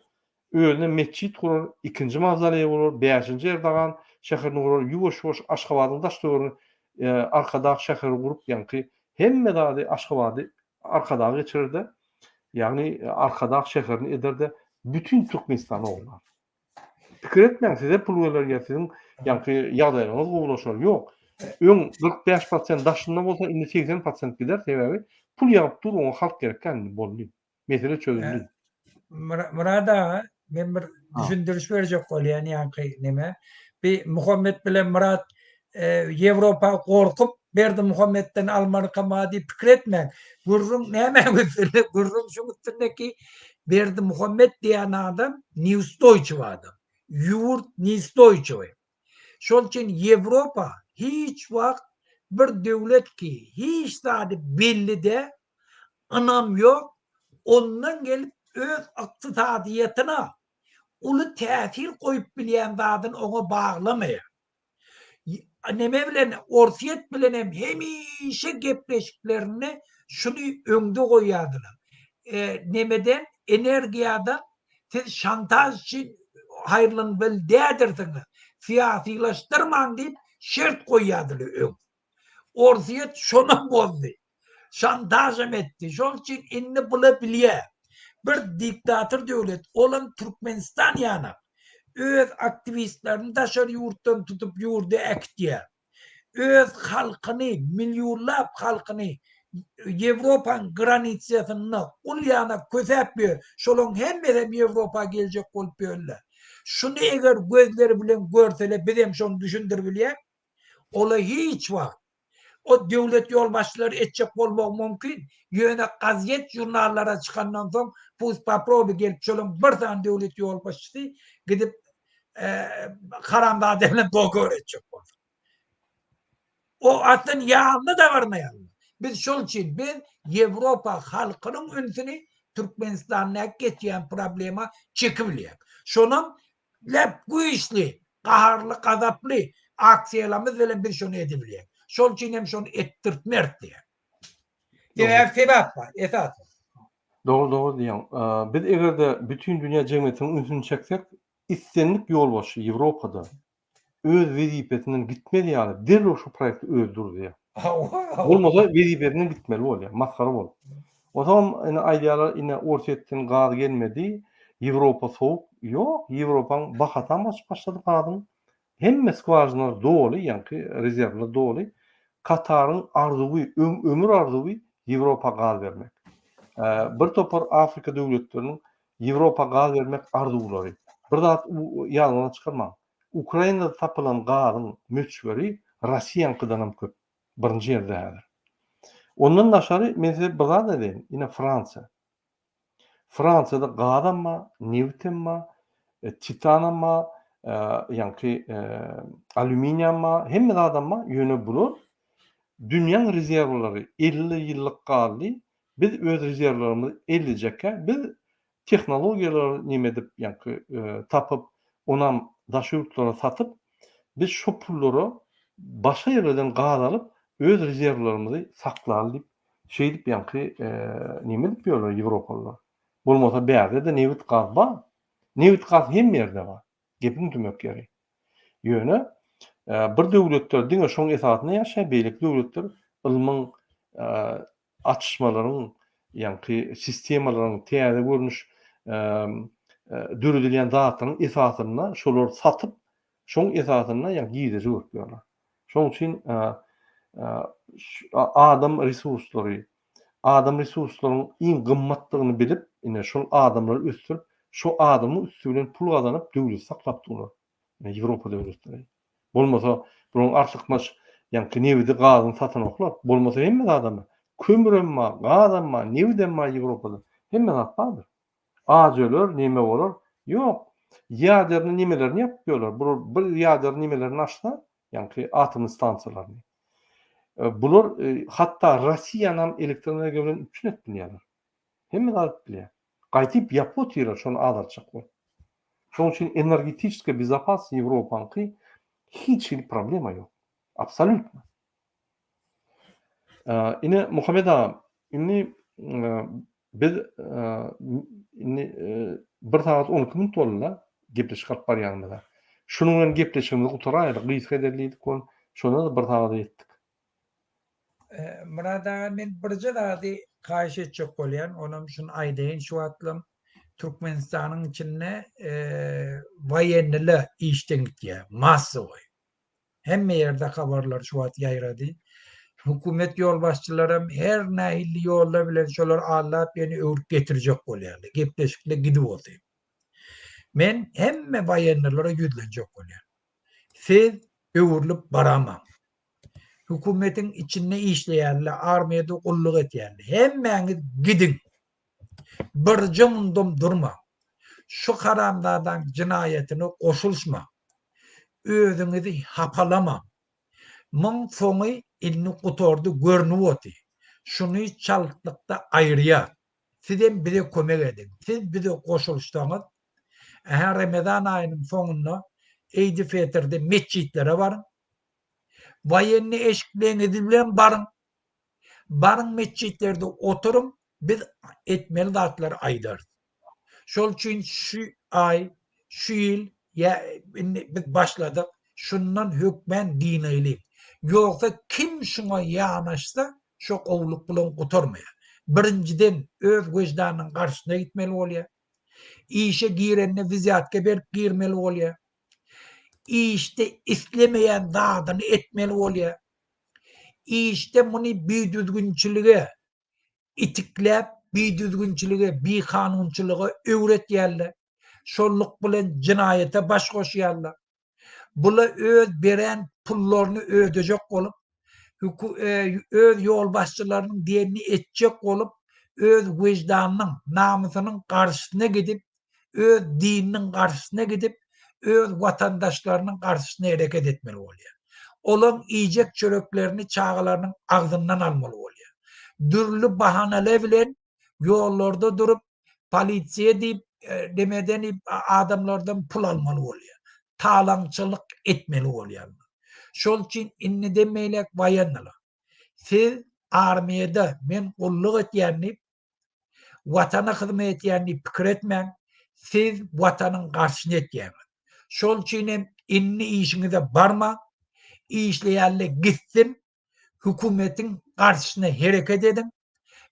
Özüne metjit gurar, ikinji mawzoleý gurar, bäşinji Erdogan şäherini gurar, ýuwaş-ýuwaş Aşgabadyň daş-töweregini Arkadag şäheri gurup, ýaňky hemme zady Aşgabady Arkadaga geçirer-de, ýagny Arkadag şäherini eder-de, bütin Türkmenistany ogurlar. Pikir etmäň, size pul geler ýa siziň ýaňky ýagdaýlaryňyz gowulaşar. Ýok. Öň 45 prosent daşynda bolsa, indi 80 prosent gider, sebäbi pul ýagyp dur, oňa halk gerekkä indi, boldy. Mesele çözüldi. Myrat aga, men bir düşündiriş berjek bolýan ýaňky neme. Bi Muhammet bilen Myrat Ýewropa gorkup Berdimuhametden almarkama diýip pikir etmäň. Gürrüň nämäň üstünde? Gürrüň şuň üstünde ki, Berdimuhamet diýen adam neustoýçiw adam. Ýurt neustoýçiwi. Şol üçin Ýewropa hiç wagt bir döwlet ki hiç zady belli däl, ynam ýok, ondan gelip öz ykdysadyýetine uly täsir goýup bilýän zadyny oňa baglamaýar. Neme bilen Orsýet bilen hem hemişe gepleşiklerinde şuny öňde goýýardylar. Nemeden energiýadan siz şantaž üçin haýyrlanmaly däldirsiňiz, syýasylaşdyrmaň diýip şert goýýardylar öň. Orsýet şonam bozdy. Şantažam etdi. Şonuň üçin indi bula bilýär. Bir diktator döwlet, olam Türkmenistan ýanak. Öz aktiwistlerini daşary ýurtdan tutup ýurda äkitýär. Öz halkyny, millionlap halkyny Ýewropaň granitsýasynda gul ýanak kösäp ýör. Şolaň hemmesem Ýewropa geljek bolup ýörler. Şuny eger gözleri bilen görseler bizem şony düşündirip bilýäk. Ola hiç wagt. O döwlet ýolbaşçylary etjek bolmagy mümkin, ýöne gazet žurnallara çykandan soň pust poprobuý gelip şolaň bir sany döwlet ýolbaşçysy gidip haramzada bilen dogovor etjek bolsun. O aslyn ýanyna-da barmaýarlar. Biz şol üçin biz Ýewropa halkynyň ünsüni Türkmenistandaky geçýän problema çekibilýäk. Şonam Lep güýçli, gaharly, gazaply aksiýalarymyz bilen biz şony edibilýäs. Şol üçin hem şony etdirtmeris diýýän. Sebäbi sebäp bar, esas bar. Dogry, dogry diýýäň. Biz eger-de bütin dünýä jemgyýetiniň ünsüni çeksek, islendik ýolbaşçy Ýewropada öz wezipesinden gitmez ýaly derrew şu proýekti özi duruzýar. Bolmasa wezipesinden gitmeli bolýar, masgara bolup. Onsoňam ine aýdýarlar, ine Orsýetden gaz gelmedi, Ýewropa sowuk. Ýok, Ýewropaň bahasam gaçyp başlady gazyň. Hemme skwažinalar doly, ýaňky rezerwler doly. Kataryň arzuwy, ömür arzuwy Ýewropa gaz bermek. Bir topar Afrika döwletleriniň Ýewropa gaz bermek arzuwlary. Bir zat ýadyňyzdan çykarmaň. Ukrainada tapylan gazyň möçberi Rossiýaňkydanam köp. Birinji ýerde häzir. Ondan daşary men size bir zat aýdaýyn. Ine Fransiýa. Fransiýada gazam bar, nebitem bar, titanam bar, ýaňky alýuminiýam bar, hemme zadam bar. Ýöne bular dünýäň rezerwlary 50 ýyllyk galdy. Biz öz rezerwlerimizi ellejekkä biz tehnologiýalary neme edip ýaňky tapyp onam daşy ýurtlara satyp biz şo pullara başga ýerlerden gaz alyp öz rezerwlerimizi saklaly diýip şeýdip ýaňky neme edip ýörler ýewropalylar. Bolmasa bärde-de nebit gaz bar. Nebit gaz hemme ýerde bar. Gepiň tümek ýeri. Ýöne bir döwletler diňe şoň esasynda ýaşaýar, beýleki döwletler ylmyň açyşmalaryň, ýaňky sistemalaryň täze görnüş döredilýän zatlaryň esasynda şolary satyp, şoň esasynda ýaňky girdeji görüp ýörler. Şoň üçin adam resurslary, adam resurslaryň iň gymmatdygyny bilip, ine şol adamlary ösdürip, şo adamyň üsti bilen pul gazanyp döwleti saklap durlar. Ine Ýewropa döwletleri. Bolmasa bularyň artykmaç ýaňky nebidi gazyny satanoklar. Bolmasa hemme zadam bar. Kömürem bar, gazam bar, nebidem bar Ýewropada. Hemme zat bardyr. Aç öler, neme bolar? Ýok. Ýaderni nemelerini ýapyp ýörler. Bular bir ýader nemelerini açsa, ýaňky atomny stansiýalaryny. Bular hatda Rossiýanam elektroenergiýa bilen üpjün edip bilýärler. Hemme zat edip bilýär. Gaýtyp ýapyp otyrlar şony azaltjak bolup. Şonuň üçin energetiçeskiý bezopasnost Ýewropaňky hiç hili problema ýok. Absolýutno. Ine Muhammet aga, indi biz indi 1 sagat 12 minut boldy-da gepleşik alyp barýanymyza. Şunuň bilen gepleşigimizi gutaraýaly, gysga edeli diýdik, şonda-da 1 sagada ýetdik. Myrat aga men birje zady haýyş etjek bolýan, onam şuny aýdaýyn şu wagtlam Türkmenistanyň içinde woýenniler işden gitýär, massowoý. Hemme ýerde habarlar şu wagt ýaýrady. Hökümet ýolbaşçylaram her nähilli ýollar bilen şolary aldap ýene öwrüp getirjek bolýarlar. Gepleşikler gidip otyr. Men hemme woýennilara ýüzlenjek bolýan. Siz öwrülip baramaň. Hökümetiň içinde işleýänler, armiýada gulluk etýänler, hemmäňiz gidiň. Birje mundam durmaň. Şu haramzadaň jenaýatyna goşulyşmaň. Özüňizi hapalamaň. Muň soňy indi gutardy görnüp oty. Şuny çaltlykda aýyrýas. Sizem bize kömek ediň. Siz bize goşulyşsaňyz, ähä Remezan aýynyň soňunda Eýdi-Fetrde metjitlere baryň. Woýenny eşikleňiz bilen baryň. Baryň metjitlerde oturyň, biz etmeli zatlary aýdarys. Şol üçin şu aý, şu ýyl ýa indi biz başladyk, şundan hökmän dynaýlyň. Ýogsa kim şuňa ýanaşsa, şo gowulyk bilen gutarmaýar. Birinjiden öz weždanynyň garşysyna gitmeli bolýar. Işe girende wzýatka berip girmeli bolýar. Işde islemeýän zadyny etmeli bolýar. Işde muny bidüzgünçilige itikläp, bidüzgünçilige, bikanunçylyga öwretýärler. Şonluk bilen jenaýata baş goşýarlar. Bula öz beren pullaryny ödejek bolup, öz ýolbaşçylarynyň diýenini etjek bolup, öz wyždanynyň, namysynyň garşysyna gidip, öz dininiň garşysyna gidip, öz watandaşlarynyň garşysyna hereket etmeli bolýar. Olaň iýjek çöreklerini çagalarynyň agzyndan almaly bolýar. Dürli bahanalar bilen ýollarda durup, polisiýa diýip, nemeden diýip adamlardan pul almaly bolýar. Talaňçylyk etmeli bolýarlar. Şol üçin indiden beýläk waýennylar, siz armiýada men gulluk etýän diýip, Watana hyzmat etýän diýip pikir etmäň, siz Watanyň garşysyna etýäňiz. Şol üçin hem indi işiňize barmaň, işleýänler gitsin, hökümetiň garşysyna hereket ediň.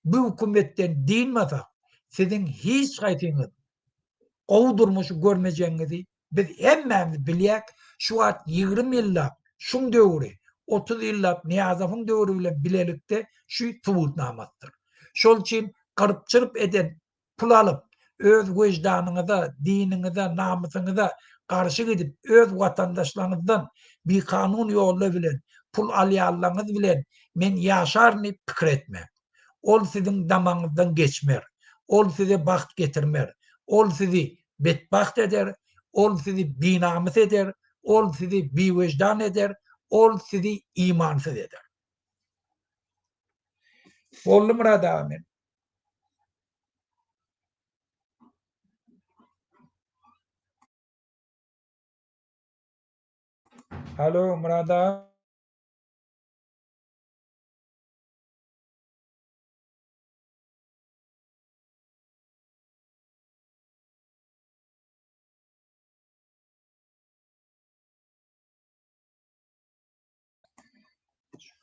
Bu hökümetden dynmasak, siziň hiç haýsyňyz gowy durmuşy görmejegiňizi Biz hemmämiz bilýäk, şu wagt 20 ýyllap şuň döwri, 30 ýyllap Nyýazowyň döwri bilen bilelikde şu subutnamasydyr. Şol üçin gyryp-çyryp eden pul alyp, öz wyždanyňyza, diniňize, namysyňyza garşy gidip, öz watandaşlaryňyzdan bikanun ýollar bilen pul alýanlaryňyz bilen men ýaşaryn diýip pikir etmäň. Ol siziň damagyňyzdan geçmer. Ol size bagt getirmer. Ol sizi betbagt eder, ol sizi binamys eder, ol sizi biwejdan eder, ol sizi imansyz eder. Boldy Myrat aga men. Alo Myrat aga.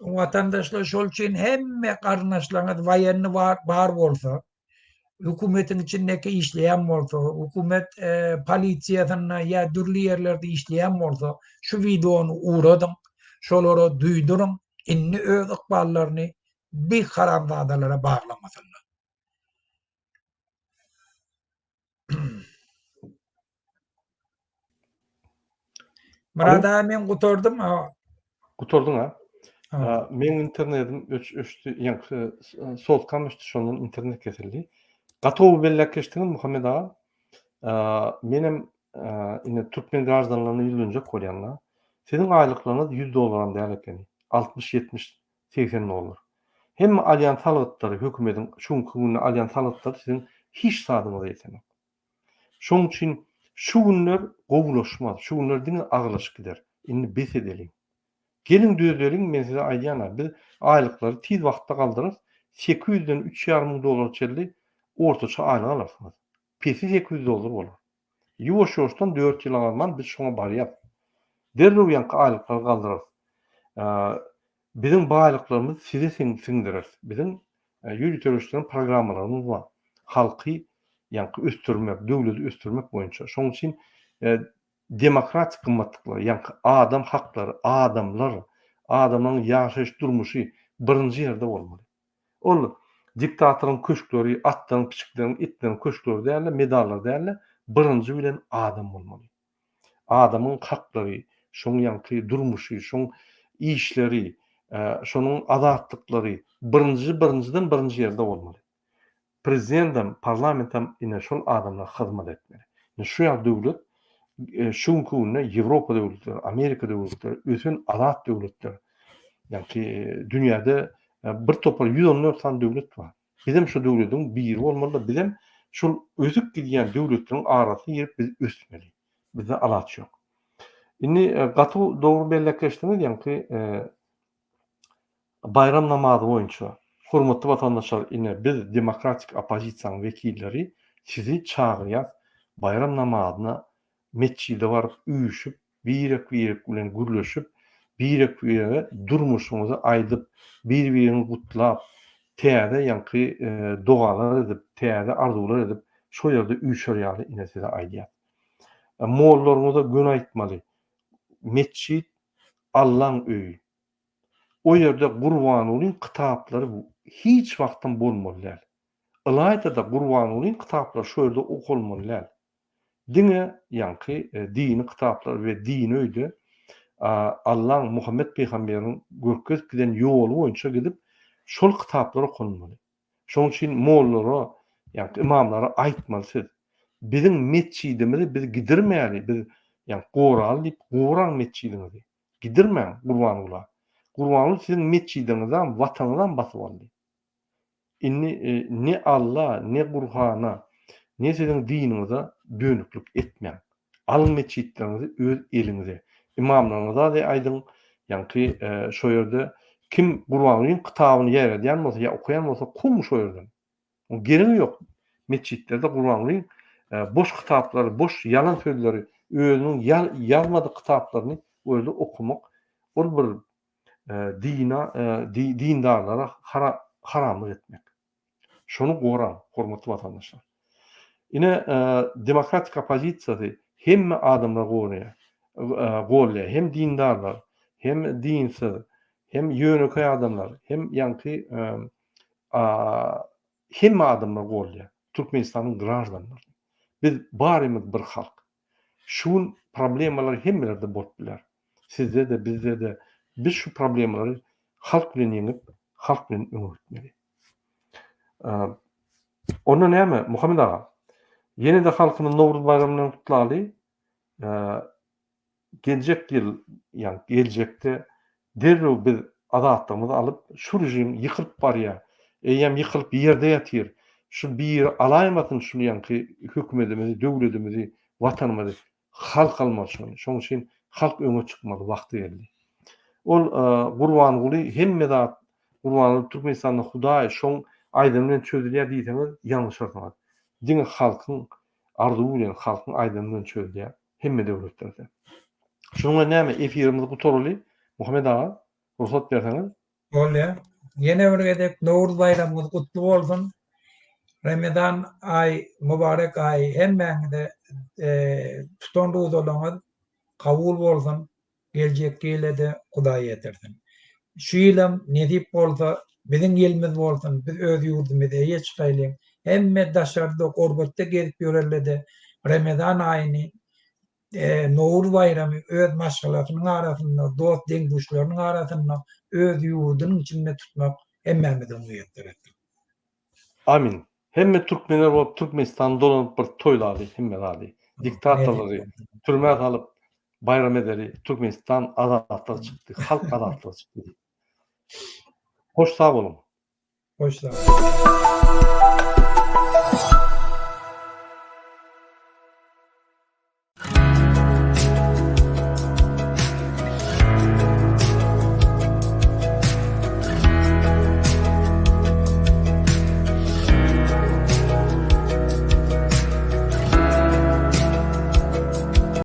Watandaşlar şol üçin hemme garyndaşlaryňyz waýenny bar, bar bolsa, hökümetiň içindeki işleýän bolsa, hökümet e, polisiýasynda ýa dürli ýerlerde işleýän bolsa, şu wideony ugradyň, şolara duýduryň, indi öz ykballaryny bi haramzadalara baglamasynlar. Myrat aga men gutardym. Gutardyň ha? Meň internetim öç öçdi, ýaňky sotkam öçdi, şondan internet kesildi. Gaty gowy belläp geçdiňiz Muhammet aga. Menem indi türkmen graždanlaryna ýüzlenjek bolýan-da. Siziň aýlyklaryňyz 100 dollaram däl ekeni. 60, 70, 80 dollar. Hemme alýan salgytlary, hökümediň şu günki günde alýan salgytlary siziň hiç zadyňyza ýetenok. Şonuň üçin şu günler gowulaşmaz, şu günler diňe agyrlaşyp gider. Indi bes edeliň. Geliň düzeliň, men size aýdýan-a, biz aýlyklary tiz wagtda galdyrarys, 800-den üç ýarym müň dollara çenli ortaça aýlyk alarsyňyz. Pesi 800 dollar bolar. Ýuwaş-ýuwaşdan dört ýyla galman biz şoňa barýas. Derrew ýaňky aýlyklary galdyrarys. Biziň baýlyklarymyzy size siňdireris. Biziň ýöriteleşdiren programmalarymyz bar. Halky ýaňky ösdürmek, döwleti ösdürmek boýunça. Şonuň üçin demokratik gymmatlyklar, ýaňky adam haklary, adamlar, adamlaryň ýaşaýyş durmuşy birinji ýerde bolmaly. Ol diktatoryň köşkleri, atlaryň, pişikleriň, itleriň köşkleri däl-de, medallary däl-de, birinji bilen adam bolmaly. Adamyň haklary, şoň ýaňky durmuşy, şoň işleri, şonuň azatlyklary birinji birinjiden birinji ýerde bolmaly. Prezidentem, parlamentem ine şol adamlara hyzmat etmeli. Ine şu ýaly döwlet şu günki günde Ýewropa döwletleri, Amerika döwletleri, ösen azat döwletler, ýagny dünýäde bir topar 114 sany döwlet bar. Bizem şu döwletiň biri bolmaly-da, bizem şol ösüp gidýän döwletleriň arasyna girip biz ösmeli. Bizde alaç ýok. Indi gaty dogry belläp geçdiňiz, ýaňky Baýram namazy boýunça, hormatly watandaşlar, ine, biz, demokratik oppozisiýanyň wekilleri sizi çagyrýas, baýram namazyna metjide baryp, üýşüp, birek-birek bilen gürleşip, birek-birege durmuşyňyzy aýdyp, bir-biriňi gutlap, täze ýaňky dogalar edip, täze arzuwlar edip, şol ýerde üýşer ýaly, ine, size aýdýas. Mollaryňyza göni aýtmaly, metjit Allaň öýi. O ýerde Gurbangulyň kitaplary hiç wagtam bolmaly däl. Ylaýta-da Gurbangulyň kitaplary şo ýerde okalmaly däl. Diňe ýaňky dini kitaplar we dini öýde. Allaň, Muhammet pygamberiň görkezip giden ýoly boýunça gidip, şol kitaplar okalmaly. Şonuň üçin mollalara, ýagny ymamlara aýtmaly siz. Biziň metjidimizi biz gidirmäli, biz ýagny goraly diýip goraň metjidiňizi. Gidirmäň Gurbangula. Gurbanguly siziň metjidiňizam, watanyňyzam basyp aldy. Indi ne Alla, ne Gurhana, ne siziň diniňize dönüklik etmäň. Alyň metjitleriňizi öz eliňize. Ymamlaryňyza-da aýdyň, ýaňky şo ýerde kim Gurbangulyň kitabyny ýaýradýan bolsa ýa okaýan bolsa kowuň şo ýerden. Oň geregi ýok. Metjitlerde Gurbangulyň boş kitaplary, boş ýalan sözleri, özüniň ýazmadyk kitaplaryny o ýerde okamak ol bir dina dindarlara haramlyk etmek. Şony goraň, hormatly watandaşlar. Ine, demokratik oppozisiýasy hemme adamlary goraýar, goldaýar. Hem dindarlar, hem dinsiz, hem ýönekeý adamlar, hem ýaňky hemme adamlar goldaýar. Türkmenistanyň graždanlary. Biz barymyz bir halk. Şu gün problemalar hemmelerde bolup biler. Sizde-de, bizde-de. Biz şu problemalary halk bilen ýeňip, halk bilen öňe gitmeli. Onda näme, Muhammet aga? Ýene-de halkymyzy Nowruz baýramy bilen gutlaly. Geljek ýyl, ýagny geljekde derrew biz azatlygymyzy alyp, şu režim ýykylyp barýar. Eýýäm ýykylyp ýerde ýatyr. Şu biri alaýmasyn şul ýaňky hökümetimizi, döwletimizi, watanymyzy. Halk almaly şony. Şonuň üçin halk öňe çykmaly wagty geldi. Ol Gurbanguly hemme zat Gurbanguly Türkmenistanda Hudaý şoň aýdany bilen çözülýär diýseňiz ýalňyşarsyňyz. Diňe halkyň arzuwy bilen, halkyň aýdany bilen çözülýär hemme döwletlerde. Şunuň bilen näme efirimizi gutaraly Muhammet aga rugsat berseňiz. Bolýar. Ýene bir gezek Nowruz baýramyňyz gutly bolsun. Remezan aý mübarek aý hemmäňize tutan ruzalaryňyz kabul bolsun. Geljekki ýyla-da Hudaý ýetirsin. Şu ýylam nesip bolsa biziň ýylymyz bolsun, biz öz ýurdumyza eýe çykaýlyň. Hemme daşarda gurbatda gezip ýörenlede Remezan aýyny Nowruz baýramy öz maşgalasynyň arasynda, dost deň-duşlarynyň arasynda, öz ýurdunyň içinde tutmak hemmämize miýesser etsin. Amin. Hemme türkmenler bolup Türkmenistany dolanyp bir toýlaly hemme zady. Diktatorlary türmä salyp baýram edeli Türkmenistan azatlyga çykdy halk azatlyga çykdy diýip. Hoş sag boluň. Hoş sag boluň.